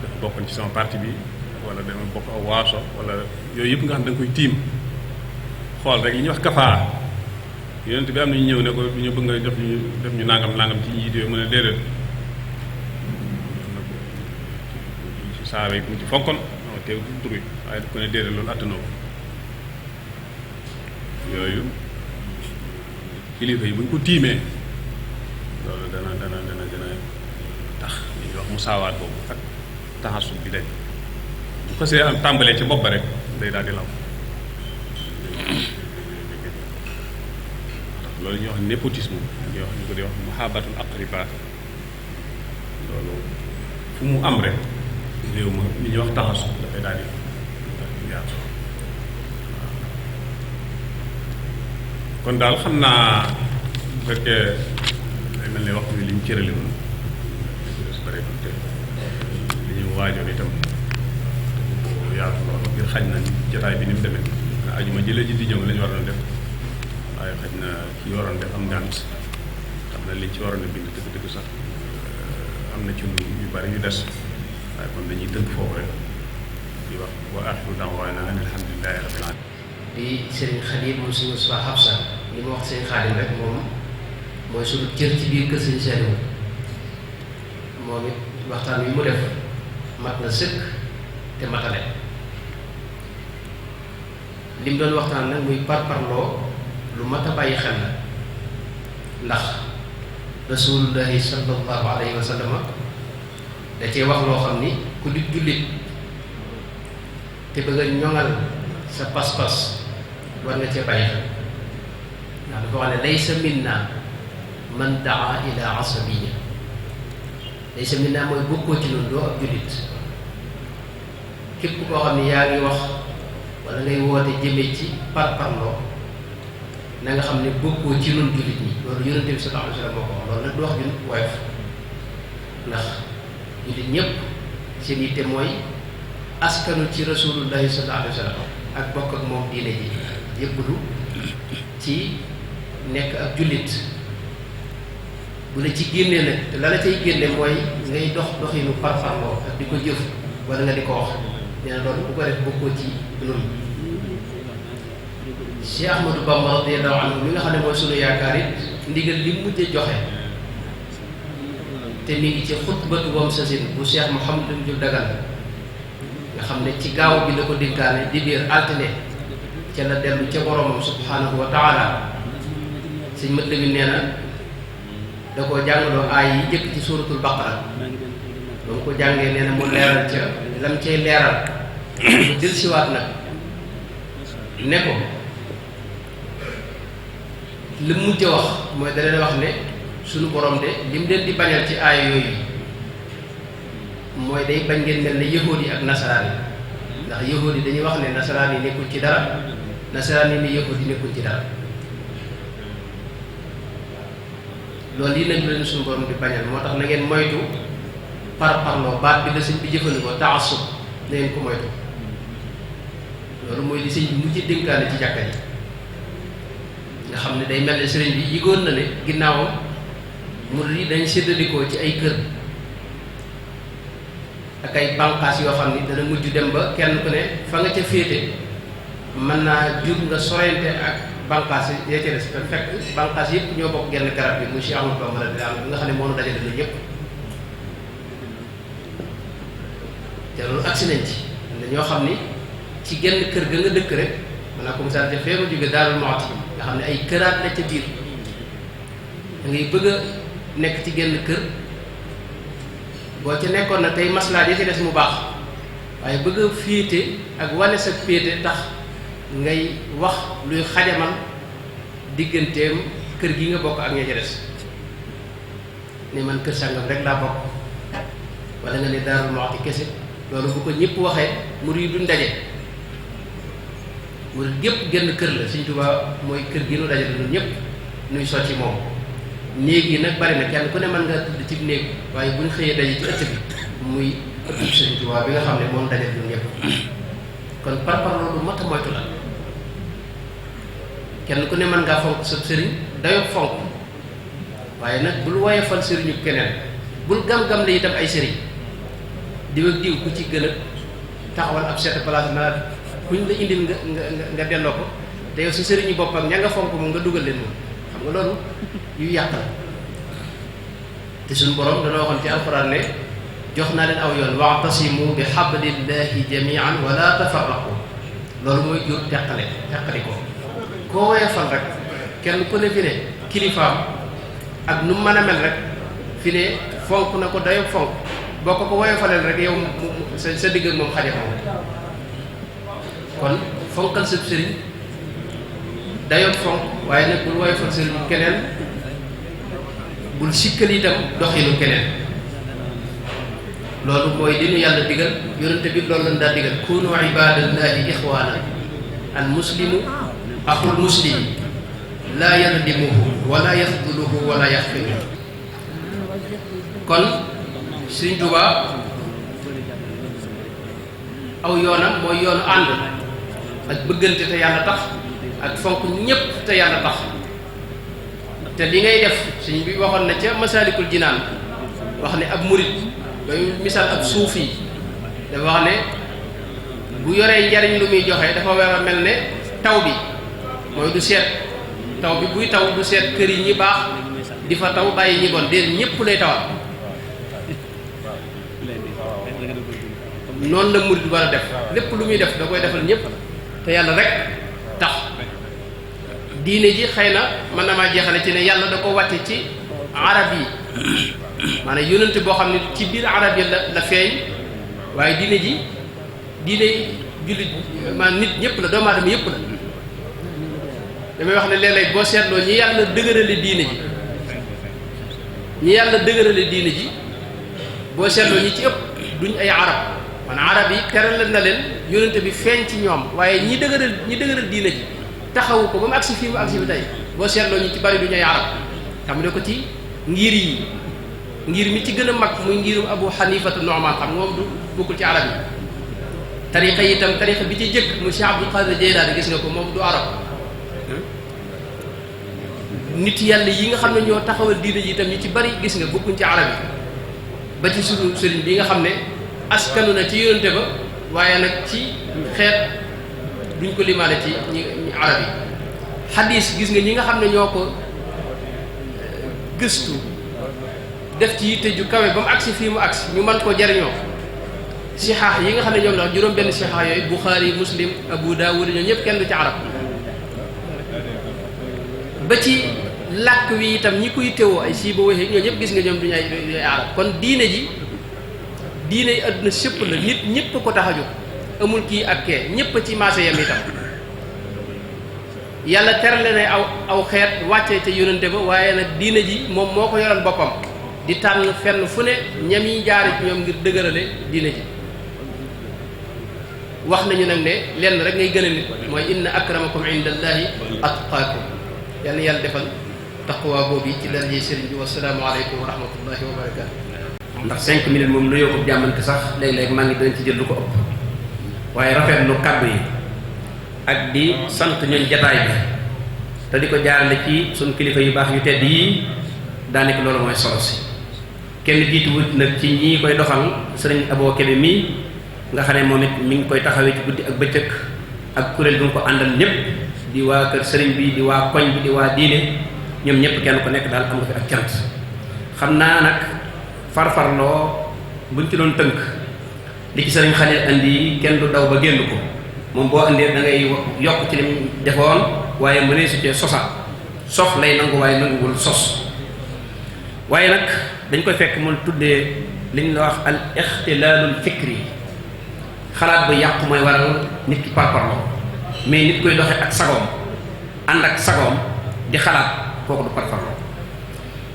dafa bokkoon ci sama parti bi wala dama bokk aw waaso wala yooyu yëpp nga xam da nga koy tiim xool rek li ñuy wax kafaa yonent bi am na ñu ñëw ne ko ñu bëgg nga def ñu nangam ci njiit yooyu mu ne déedéet ci saaba yi ku mu ci fonkoon ama teew tur yi waaye daf ko ne déedéet loolu attanoo yooyu kilifa yi bu ñu ko tiimee loolu dana tax li ñuy wax musaawaat boobu ak taxasub bi dañ bu ko see am tàmbalee ci bopp ba rek day daal di law loolu ñuy wax népotisme ñu ko di wax muhabatul aqriba loolu fu mu am rek réew ma li ñuy wax taxasub dafay daal di yaatu waaw kon daal xam naa bu fekkee day mel ne waxtu bi li ñu cërale woon des bare te li ñu waajoon itam yaatu loolu ngir xaj na jotaay bi ni mu demee ajuma jëlee ji di ñëw la ñu waroon def waaye xaj na ki waroon def am ngànt xam na liñ ci waroon a bind dëgg-dëgg sax am na ci yu bari yu des waaye kon dañuy tënk foofu rek di wax wa axiru da'waana an alhamdulillahi rabbil alamin di Serigne Khadim moom suñu Moustapha Habsa li ma wax Serigne Khadim rek moom mooy suñu cër ci biir kër Serigne Saliou moom it waxtaan wi mu def mat na sëkk te matale li mu doon waxtaan nag muy parparloo lu mat a bàyyi xel la ndax rasulullahi sallallahu alayhi wa sallam da cee wax loo xam ni ku di jullit te bëgg a ñoŋal sa pas-pas war nga cee bàyyi xel ndax dafa wax ne laysa minna man daa ila asabiya laysa minna mooy bokkoo ci noonu doo ab jullit képp koo xam ne yaa ngi wax wala ngay woote jëmee ci parparloo na nga xam ne bokkoo ci noonu jullit ñi loolu yonente bi sallallahu alayhi wa sallam moo ko wax loolu nag du wax jun woyof ndax jullit ñépp seen yitte mooy askanu ci rasulullahi sallallahu alayhi wa sallam ak bokk ak moom diine ji yëpplu ci nekk ak jullit bu la ci génnee nag te la la cay génne mooy ngay dox doxinu parparloo ak di ko jëf wala nga di ko wax nee na loolu bu ko def bokkoo ci noonu Cheikh Ahmadou Bamba radiyallahu anhu mi nga xam ne mooy sunu yaakaar it ndigal li mujj joxe te mi ngi ci xutbatu wam sasin bu Cheikh Mouhamadou Diop Dagana nga xam ne ci gaaw bi la ko dénkaane di biir altine ca la dellu ca boromam subhanahu wa taala sëñ mat lamin nee na da koo jàngaloo aay yi jëkk ci suratul baqara ba mu ko jàngee nee na mu leeral ca lam cay leeral mu del siwaat nag ne ko li mujj wax mooy da leen wax ne suñu borom de lim leen di bañal ci aaya yooyu mooy day bañ ngeen mel ne yahuud yi ak nasaraan yi ndax yahuud yi dañuy wax ne nasaraan yi nekkul ci dara nasaraan yi ni yahuud yi nekkul ci dara loolu lii nag leen suñu borom di bañal moo tax na ngeen moytu parparloo baat bi la sëñ bi jëfandikoo taassub na ngeen ko moytu loolu mooy li sëñ bi mujj dénkaane ci jàkka ji nga xam ne day mel ne sëriñ bi yëgoon na ne ginnaawam murid yi dañ séddalikoo ci ay kër ak ay bànqaas yoo xam ni dana mujj dem ba kenn ku ne fa nga ca féete mën naa jur nga sorente ak bànqaas yi ca des ba fekk bànqaas yëpp ñoo bokk genn garab bi muy Cheikh Ahmadou Bamba bi nga xam ne moo nu dajale na ñëpp te loolu agsi nañ ci na ñoo xam ni ci genn kër ga nga dëkk rek mën naa ko misaal te fee ma jóge Daarul Muxti nga xam ne ay këraat la ca biir da ngay bëgg a nekk ci genn kër boo ca nekkoon na tey maslaa yi ci des mu baax waaye bëgg a féete ak wane sa féete tax ngay wax luy xajamal digganteem kër gi nga bokk ak ña ca des ne man kër sàngam rek laa bokk wala nga ne Daarul Muxti kese loolu bu ko ñëpp waxee murid yi duñ daje murid gépp genn kër la Sëñ Tuubaa mooy kër gi nu dajale ñun ñëpp nuy socci moom néeg yi nag bari na kenn ku ne mën nga tudd ci néeg waaye bu ñu xëyee daje ci ëtt bi muy ëttub Sëñ Tuubaa bi nga xam ne moom dajale ñun ñëpp kon par loolu mat a moytu la kenn ku ne mën ngaa fonk sa sëriñ dayoo fonk waaye nag bul woyofal sëriñu keneen bul gam-gam la itam ay sëriñ diw ak diw ku ci gën a taxawal ab set place na kuñ la indil nga delloo ko te yow si sëriñu boppam ña nga fonk moom nga dugal leen moom xam nga loolu yu yàq la te suñu borom dana waxoon ci alxuraan ne jox naa leen aw yoon wa'tasimu bi hablillahi jami'an wala tafarraqu loolu mooy jur teqali ko koo woyofal rek kenn ku ne fi ne kilifaam ak nu mu mën a mel rek fi ne fonk na ko dayo fonk boo ko woyofaleel rek yow sa digg ak moom xaje moom. kon fonkal sa sëriñ dayoon fonk waaye nag bul woyofal sëriñ keneen, bul sikkal itam doxinu keneen. loolu mooy li nu yàlla digal, yonente bi loolu lañ daa digal, kunu ibadallahi ixwaana al muslimu axul muslimi laa yadlimuhu wala yaxduluhu wala yaxfiru. kon Sëriñ Tuubaa aw yoonam mooy yoonu ànd ak bëggante te yàlla tax, ak fonk ñépp te yàlla tax. te li ngay def sëñ bi waxoon na ca Masaalikul Jinaan wax ne ab murit day misaal ab suufi dafa wax ne bu yoree njariñ lu muy joxe dafa war a mel ne taw bi, mooy du seet taw bi buy taw du seet kër yi ñi baax di fa taw bàyyi ñi bon déedéet ñépp lay tawal. noonu la murid war a def, lépp lu muy def da koy defal ñépp te yàlla rek tax. diine ji xëy na mën na maa jeexale ci ne yàlla da ko wàcce ci arab yi, maanaam yónnante boo xam ne ci biir arab yi la feeñ, waaye diine ji diine jullit maanaam nit ñëpp la, doomu aadama yëpp la. damay wax ne léeg-léeg boo seetloo ñi yàlla dëgërale diine ji, boo seetloo ñi ci ëpp duñ ay arab, maanaam arab yi teral na leen yónnante bi feeñ ci ñoom, waaye ñi dëgëral diine ji taxawu ko ba mu agsi fii mu agsi bi tey boo seetloo ñi ci bari duñu ay arab. xam ne ko ci ngir yi, ngir mi ci gën a mag muy ngirum Abu Hanifata Nu'man, xam nga moom du bokkul ci arab yi. tariqa yi itam tariqa bi ci jëkk mu Cheikh Abdul Qadir Jeylaani gis nga ko, moom du arab. nit yàlla yi nga xam ne ñoo taxawal diine ji itam ñu ci bari gis nga bokkuñ ci arab yi, ba ci sunu sëriñ bi nga xam ne askanu na ci yonente ba, waaye nag ci xeet duñ ko limaale ci ñi arab yi. xadiis gis nga ñi nga xam ne ñoo ko gëstu def ci yitte ju kawe ba mu agsi fii mu agsi ñu mën koo jariñoo. sixaax yi nga xam ne ñoom la juróom benn sixaax yooyu Buxaari, Muslim, Abu Daawud, ñoo ñëpp kenn du ci arab. ba ci làkk wi itam ñi koy teewoo ay sii ba waxee ñoo ñëpp gis nga ñoom duñu ay arab. kon diine ji diine yi àdduna sépp la, nit ñëpp ko tax a jóg, amul kii ak kee, ñëpp ci maase yam itam. yàlla terale ne aw xeet wàccee ca yónnante ba, waaye nag diine ji moom moo ko yoral boppam di tànn fenn fu ne ñam yi jaare ci ñoom ngir dëgërale diine ji. wax nañu nag ne lenn rek ngay gën a nit mooy inna akramakum indallahi atqaakum. yal na yàlla defal taqwa boobu ci daraje sëriñ bi. wasalaamu aleykum wa rahmatullahi wa barakaatu. ndax 5 minutes moom lu yóbbu jàmmante sax léeg-léeg maa ngi danañ ci jël lu ko ëpp, waaye rafetlu kàddu yi ak di sant ñooñ jataay bi te di ko jaarale ci suñu kilifa yu baax yu tedd yii, daanaka loolu mooy solo si. kenn jiitu wut nag ci ñi koy doxal sëriñ Abo Kebe mii nga xam ne moom it mi ngi koy taxawee ci guddi ak bëccëg, ak kuréel bi nga ko àndal ñëpp, di waa kër sëriñ bi, di waa koñ bi, di waa diine, ñoom ñëpp kenn ku nekk daal am nga fi ak cant. xam naa nag farfarloo buñ ci doon tënk li ci sëriñ Xalil andi kenn du daw ba génn ko, moom boo andee da ngay yokk ci lim defoon, waaye mënee su cee sosa sof lay nangu waaye nanguwul sos. waaye nag dañ koy fekk mu tuddee liñ la wax al ixtilaalul fikri, xalaat bu yàqu mooy waral nit ki parparloo, mais nit koy doxe ak sagoom, ànd ak sagoom di xalaat, kooku du parparloo.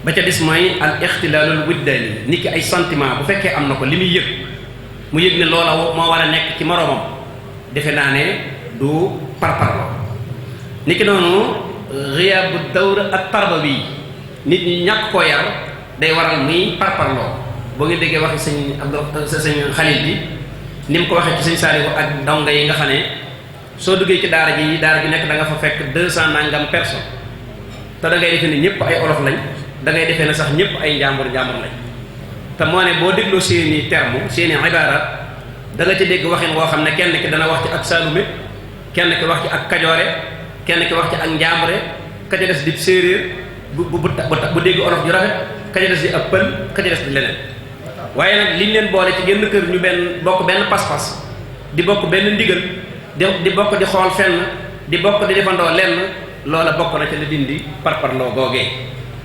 ba ca des mooy al ixtilaalul wujdaani, nit ki ay sentiment bu fekkee am na ko, li muy yëg mu yëg ne loola moo war a nekk ci moroomam, defe naa ne du parparloo. nit ki noonu ghiyaabu dawr ak tarbawi, nit ñi ñàkk koo yar day waral muy parparloo. boo ngi déggee waxi sëñ Xalil bi ni mu ko waxee ci sëñ Saaliwu ak ndongo yi nga xam ne soo duggee ci daara ji nekk da nga fa fekk 200 nangam personnes, te da ngay defee ne ñëpp ay olof lañ, da ngay defee ne sax ñëpp ay njàmbur lañ. te moo ne boo dégloo seeni terme seeni ibaara da nga ci dégg waxin woo xam ne kenn ki dana wax ci ak saalume, kenn ki wax ci ak kajoore, kenn ki wax ci ak njàmbure, ka ca des di séeréer bu dégg olof ju rafet, ka ca des di ab pël, ka ca des di leneen. waaye nag liñ leen boole ci génn kër ñu bokk benn pas-pas, di bokk benn ndigal, di bokk di xool fenn, di bokk di defandoo lenn, loola bokk na ca la dindi parparloo googee.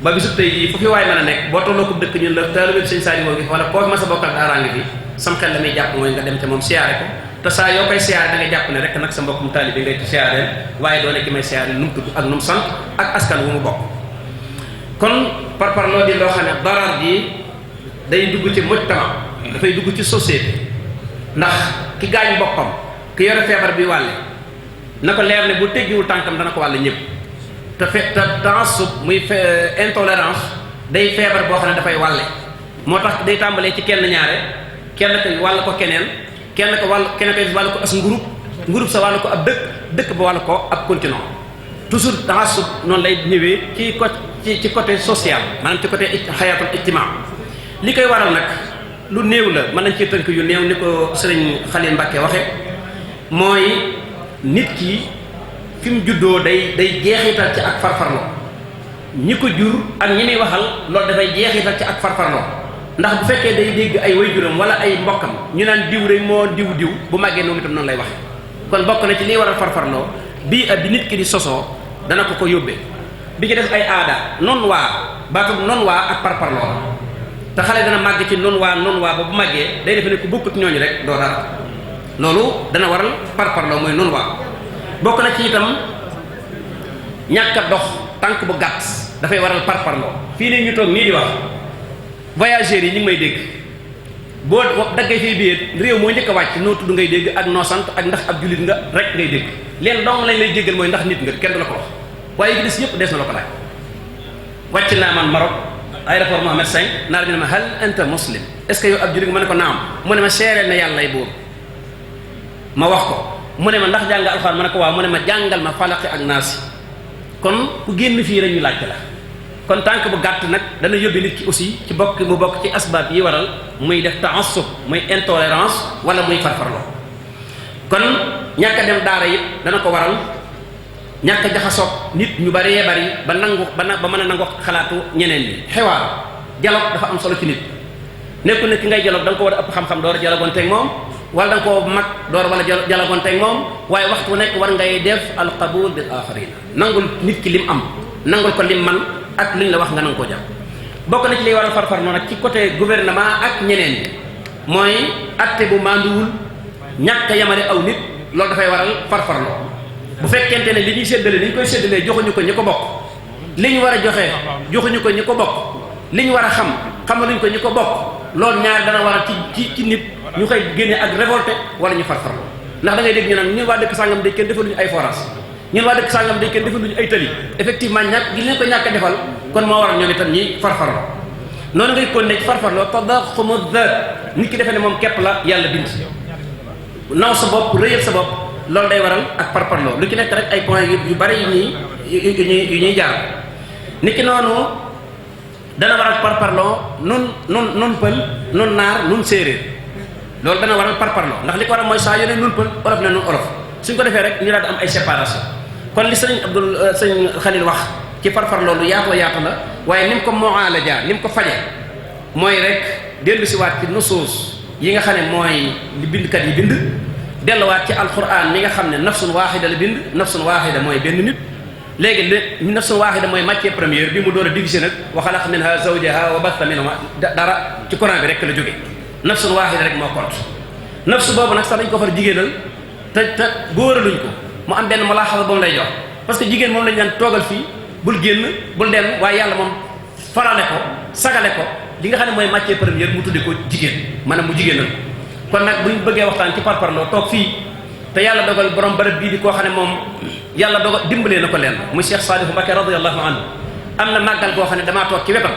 ba bisu tey jii fu fi waay mën a nekk boo tolloo ko dëkk ñun la taalibe sëñ Saliou ngi fi wala koo fi mas a bokkal daaraa ngi fi sam xel la muy jàpp mooy nga dem ca moom siyaare ko te saa yoo koy siyaare da nga jàpp ne rek nag sa mbokkum taalibe ngay siyaareel waaye doone ki may siyaare nu mu tudd ak nu mu sant ak askan wu mu bokk. kon parparloo di loo xam ne darar ji day dugg ci mujtama dafay dugg ci société ndax ki gaañ boppam ki yore feebar bi wàlle na ko leer ne bu teggiwul tànkam dana ko wàlle ñëpp te taassub muy intolérance day feebar boo xam ne dafay wàlle moo tax day tàmbalee ci kenn ñaare kenn ko wàll ko keneen kenn ko wàll ko as ngroupe sa wàll ko ab dëkk ba wàll ko ab continent toujours taassub noonu lay ñëwee ci côté social maanaam ci côté xayaatul ijtimaa li koy waral nag lu néew la mën nañ ci tënk yu néew ni ko sëriñ Xalil Mbàkke waxe mooy nit ki fi mu juddoo day jeexital ci ak farfarloo ñi ko jur ak ñi muy waxal loolu dafay jeexital ci ak farfarloo ndax bu fekkee day dégg ay waajuram wala ay mbokkam ñu naan diw rek moo diw bu màggee noonu itam noonu lay waxe kon bokk na ci liy waral farfarloo bii bi nit ki di sosoo dana ko yóbbee bi ci def ay aada noonu waa baatum noonu waa ak parparloo te xale dana màgg ci noonu waa ba bu màggee day defe ne ku bokkut ñooñu rek doo dara loolu dana waral parparloo mooy noonu waa bokk na ci itam ñàkk a dox tànk bu gàtt dafay waral parparloo fii ne ñu toog nii di wax voyageurs yi ñu ngi may dégg boo daggee fii biir réew moo njëkk a wàcc noo tudd ngay dégg ak noo sant ak ndax ab jullit nga rek ngay dégg leen dong lañ lay jéggal mooy ndax nit nga kenn du la ko wax waaye yi des yëpp des na la ko laaj wàcc naa man Maroc aéroport Mohamed V naar bi ne ma hal anta muslim est ce que yow ab jullit nga ma ne ko naam mu ne ma seereel na yàlla lay buur ma wax ko mu ne ma ndax jàng alxuraan ma ne ko waaw mu ne ma jàngal ma falaqi ak naasi kon ku génn fii rek ñu laajte la kon tànk bu gàtt nag dana yóbbi nit ki aussi ci bokk mu bokk ci asbaab yi waral muy def taassub muy intolérance wala muy farfarloo kon ñàkk a dem daara it dana ko waral ñàkk a jaxasoog nit ñu bëree bëri ba mën a nangu xalaatu ñeneen ñi xewaar dialogue dafa am solo ci nit nekkul ne ki ngay dialogue da nga ko war a ëpp xam-xam door a dialogonteeg moom wala da nga koo mag door wala dialogonteeg moom waaye waxtu bu nekk war ngay def al qabul bil axarin nangul nit ki lim am nangul ko lim man ak liñ la wax nga nanga koo jàpp bokk na ci liy waral farfarloo nag ci côté gouvernement ak ñeneen ñi mooy atte bu manduwul ñàkk a yamale aw nit loolu dafay waral farfarloo bu fekkente ne li ñuy séddale li ñu koy séddalee joxuñu ko ñi ko bokk li ñu war a joxe joxuñu ko ñi ko bokk li ñu war a xam xamaluñ ko ñi ko bokk loolu ñaar dana war a ci nit ñu koy génne ak révolté wala ñu farfarloo ndax da ngay dégg ñu naan ñun waa dëkk sàngam day kenn defaluñu ay forage ñun waa dëkk sàngam day kenn defaluñu ay tali effectivement ñàkk gi leen ko ñàkk a defal kon moo waral ñoom itam ñi farfarloo noonu ngay kon ne farfarloo tadaxumu zaat nit ki defee ne moom képp la yàlla bind naw sa bopp rëyal sa bopp loolu day waral ak parparloo lu ci nekk rek ay points yu bari yu ñuy jaar nit ki noonu dana waral parparloo nun pël nun naar nun séeréer loolu dana waral parparloo ndax li ko waral mooy saa yone nun pël olof ne nun olof suñ ko defee rek ñu daal di am ay séparation kon li sëñ Xalil wax ci parparloo lu yaatoo yaatu la waaye ni mu ko mu'aalaja ni mu ko faje mooy rek dellu si waat ci nusuus yi nga xam ne mooy li bindkat yi bind delluwaat ci alquran mi nga xam ne nafsun waaxida la bind nafsun waaxida mooy benn nit léegi nafsun waaxida mooy matière première bi mu door a diviser nag wa xalaqa minha zawjaha wa batha minhuma dara ci Quran bi rek la jóge nafsun waaxida rek moo compte nafsu boobu nag sax dañ ko far jigéenal te góoraluñ ko mu am benn mulaaxasa boobu lay jox parce que jigéen moom lañ daan toogal fii bul génn bul dem waaye yàlla moom farale ko sagale ko li nga xam ne mooy matière première mu tudde ko jigéen maanaam mu jigéenal kon nag buñ bëggee waxtaan ci parparloo toog fii te yàlla dogal borom bërëb bii di koo xam ne moom yàlla dogal dimbalee na ko leen muy Cheikh Saliou Mbacké radiyallahu anhu am na màggal koo xam ne damaa toog ci wetam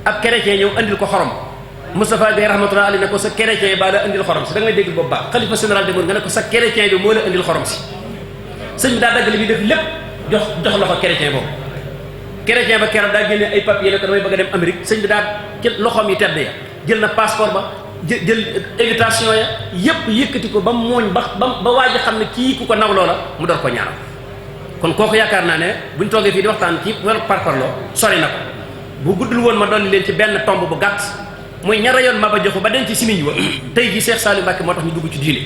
ab chrétien ñëw andil ko xorom Moustapha Gueye rahmatullahi alayhi ne ko sa chrétien baa la andil xorom si da nga may dégg boobu baax xalifa général de Mouride nga ne ko sa chrétien bi moo la andil xorom si sëñ bi daa dagg li muy def lépp jox loxo chrétien boobu chrétien ba keroog daa génne ay papier ne ko damay bëgg a dem Amérique sëñ bi daa jël loxoom yi tedd ya jël na passeport ba jël invitation ya yépp yëkkati ko ba mooñ ba waaj a xam ne kii ku ko nawloo la mu door ko ñaanal kon kooku yaakaar naa ne buñ toogee fii di waxtaan ci wàllu parparloo sori na ko bu guddul woon ma dolli leen ci benn tomb bu gàtt muy ña rayoon Maba Jaxu ba den ci simiñ wa tey jii Cheikh Saliou Mbacké moo tax ñu dugg ci diine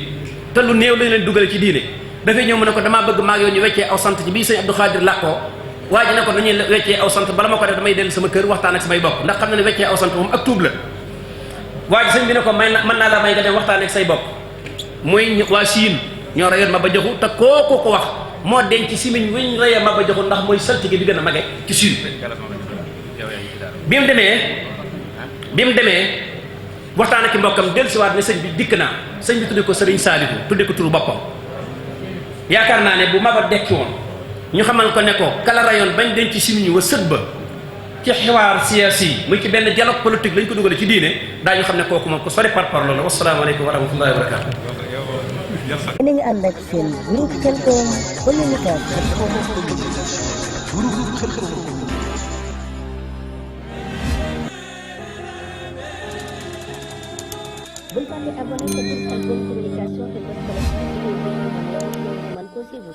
te lu néew lañ leen duggale ci diine dafay ñëw mu ne ko damaa bëgg maag yow ñu weccee aw sant ci bii sëñ Abdou Khadir làqoo waa ji ne ko dañuy weccee aw sant bala ma ko def damay dellu sama kër waxtaan ak samay bokk ndax xam na ne weccee aw sant moom ak tuub la waa ji sëñ bi ne ko mën naa la may nga dem waxtaan ak say bokk muy waa Siin ñoo reyoon Maba Jaxu te kooku ko wax moo denc ci simiñ wiñ reyee Maba Jaxu ndax mooy saltige bi gën a mage ci Siin bi mu demee waxtaan ak mbokkam dellusiwaat ne sëñ bi dikk naa sëñ bi tudde ko Sëriñ Saalihu tudde ko turu boppam yaakaar naa ne bu Maba dekki woon ñu xamal ko ne ko kala rayoon bañ denc ci simiñ wa sët ba ci xiwaar siyaasi muy ci benn dialogue politique lañ ko dugale ci diine daañu xam ne kooku moom ko sori par parlo la wasalaamaaleykum wa rahmatullahi wa barakatu Ini ngi ànd ak seen groupe Khelcom communication. Bul fàtte abonné sa groupe Khelcom communication te bës cloche bi mën ko suivre.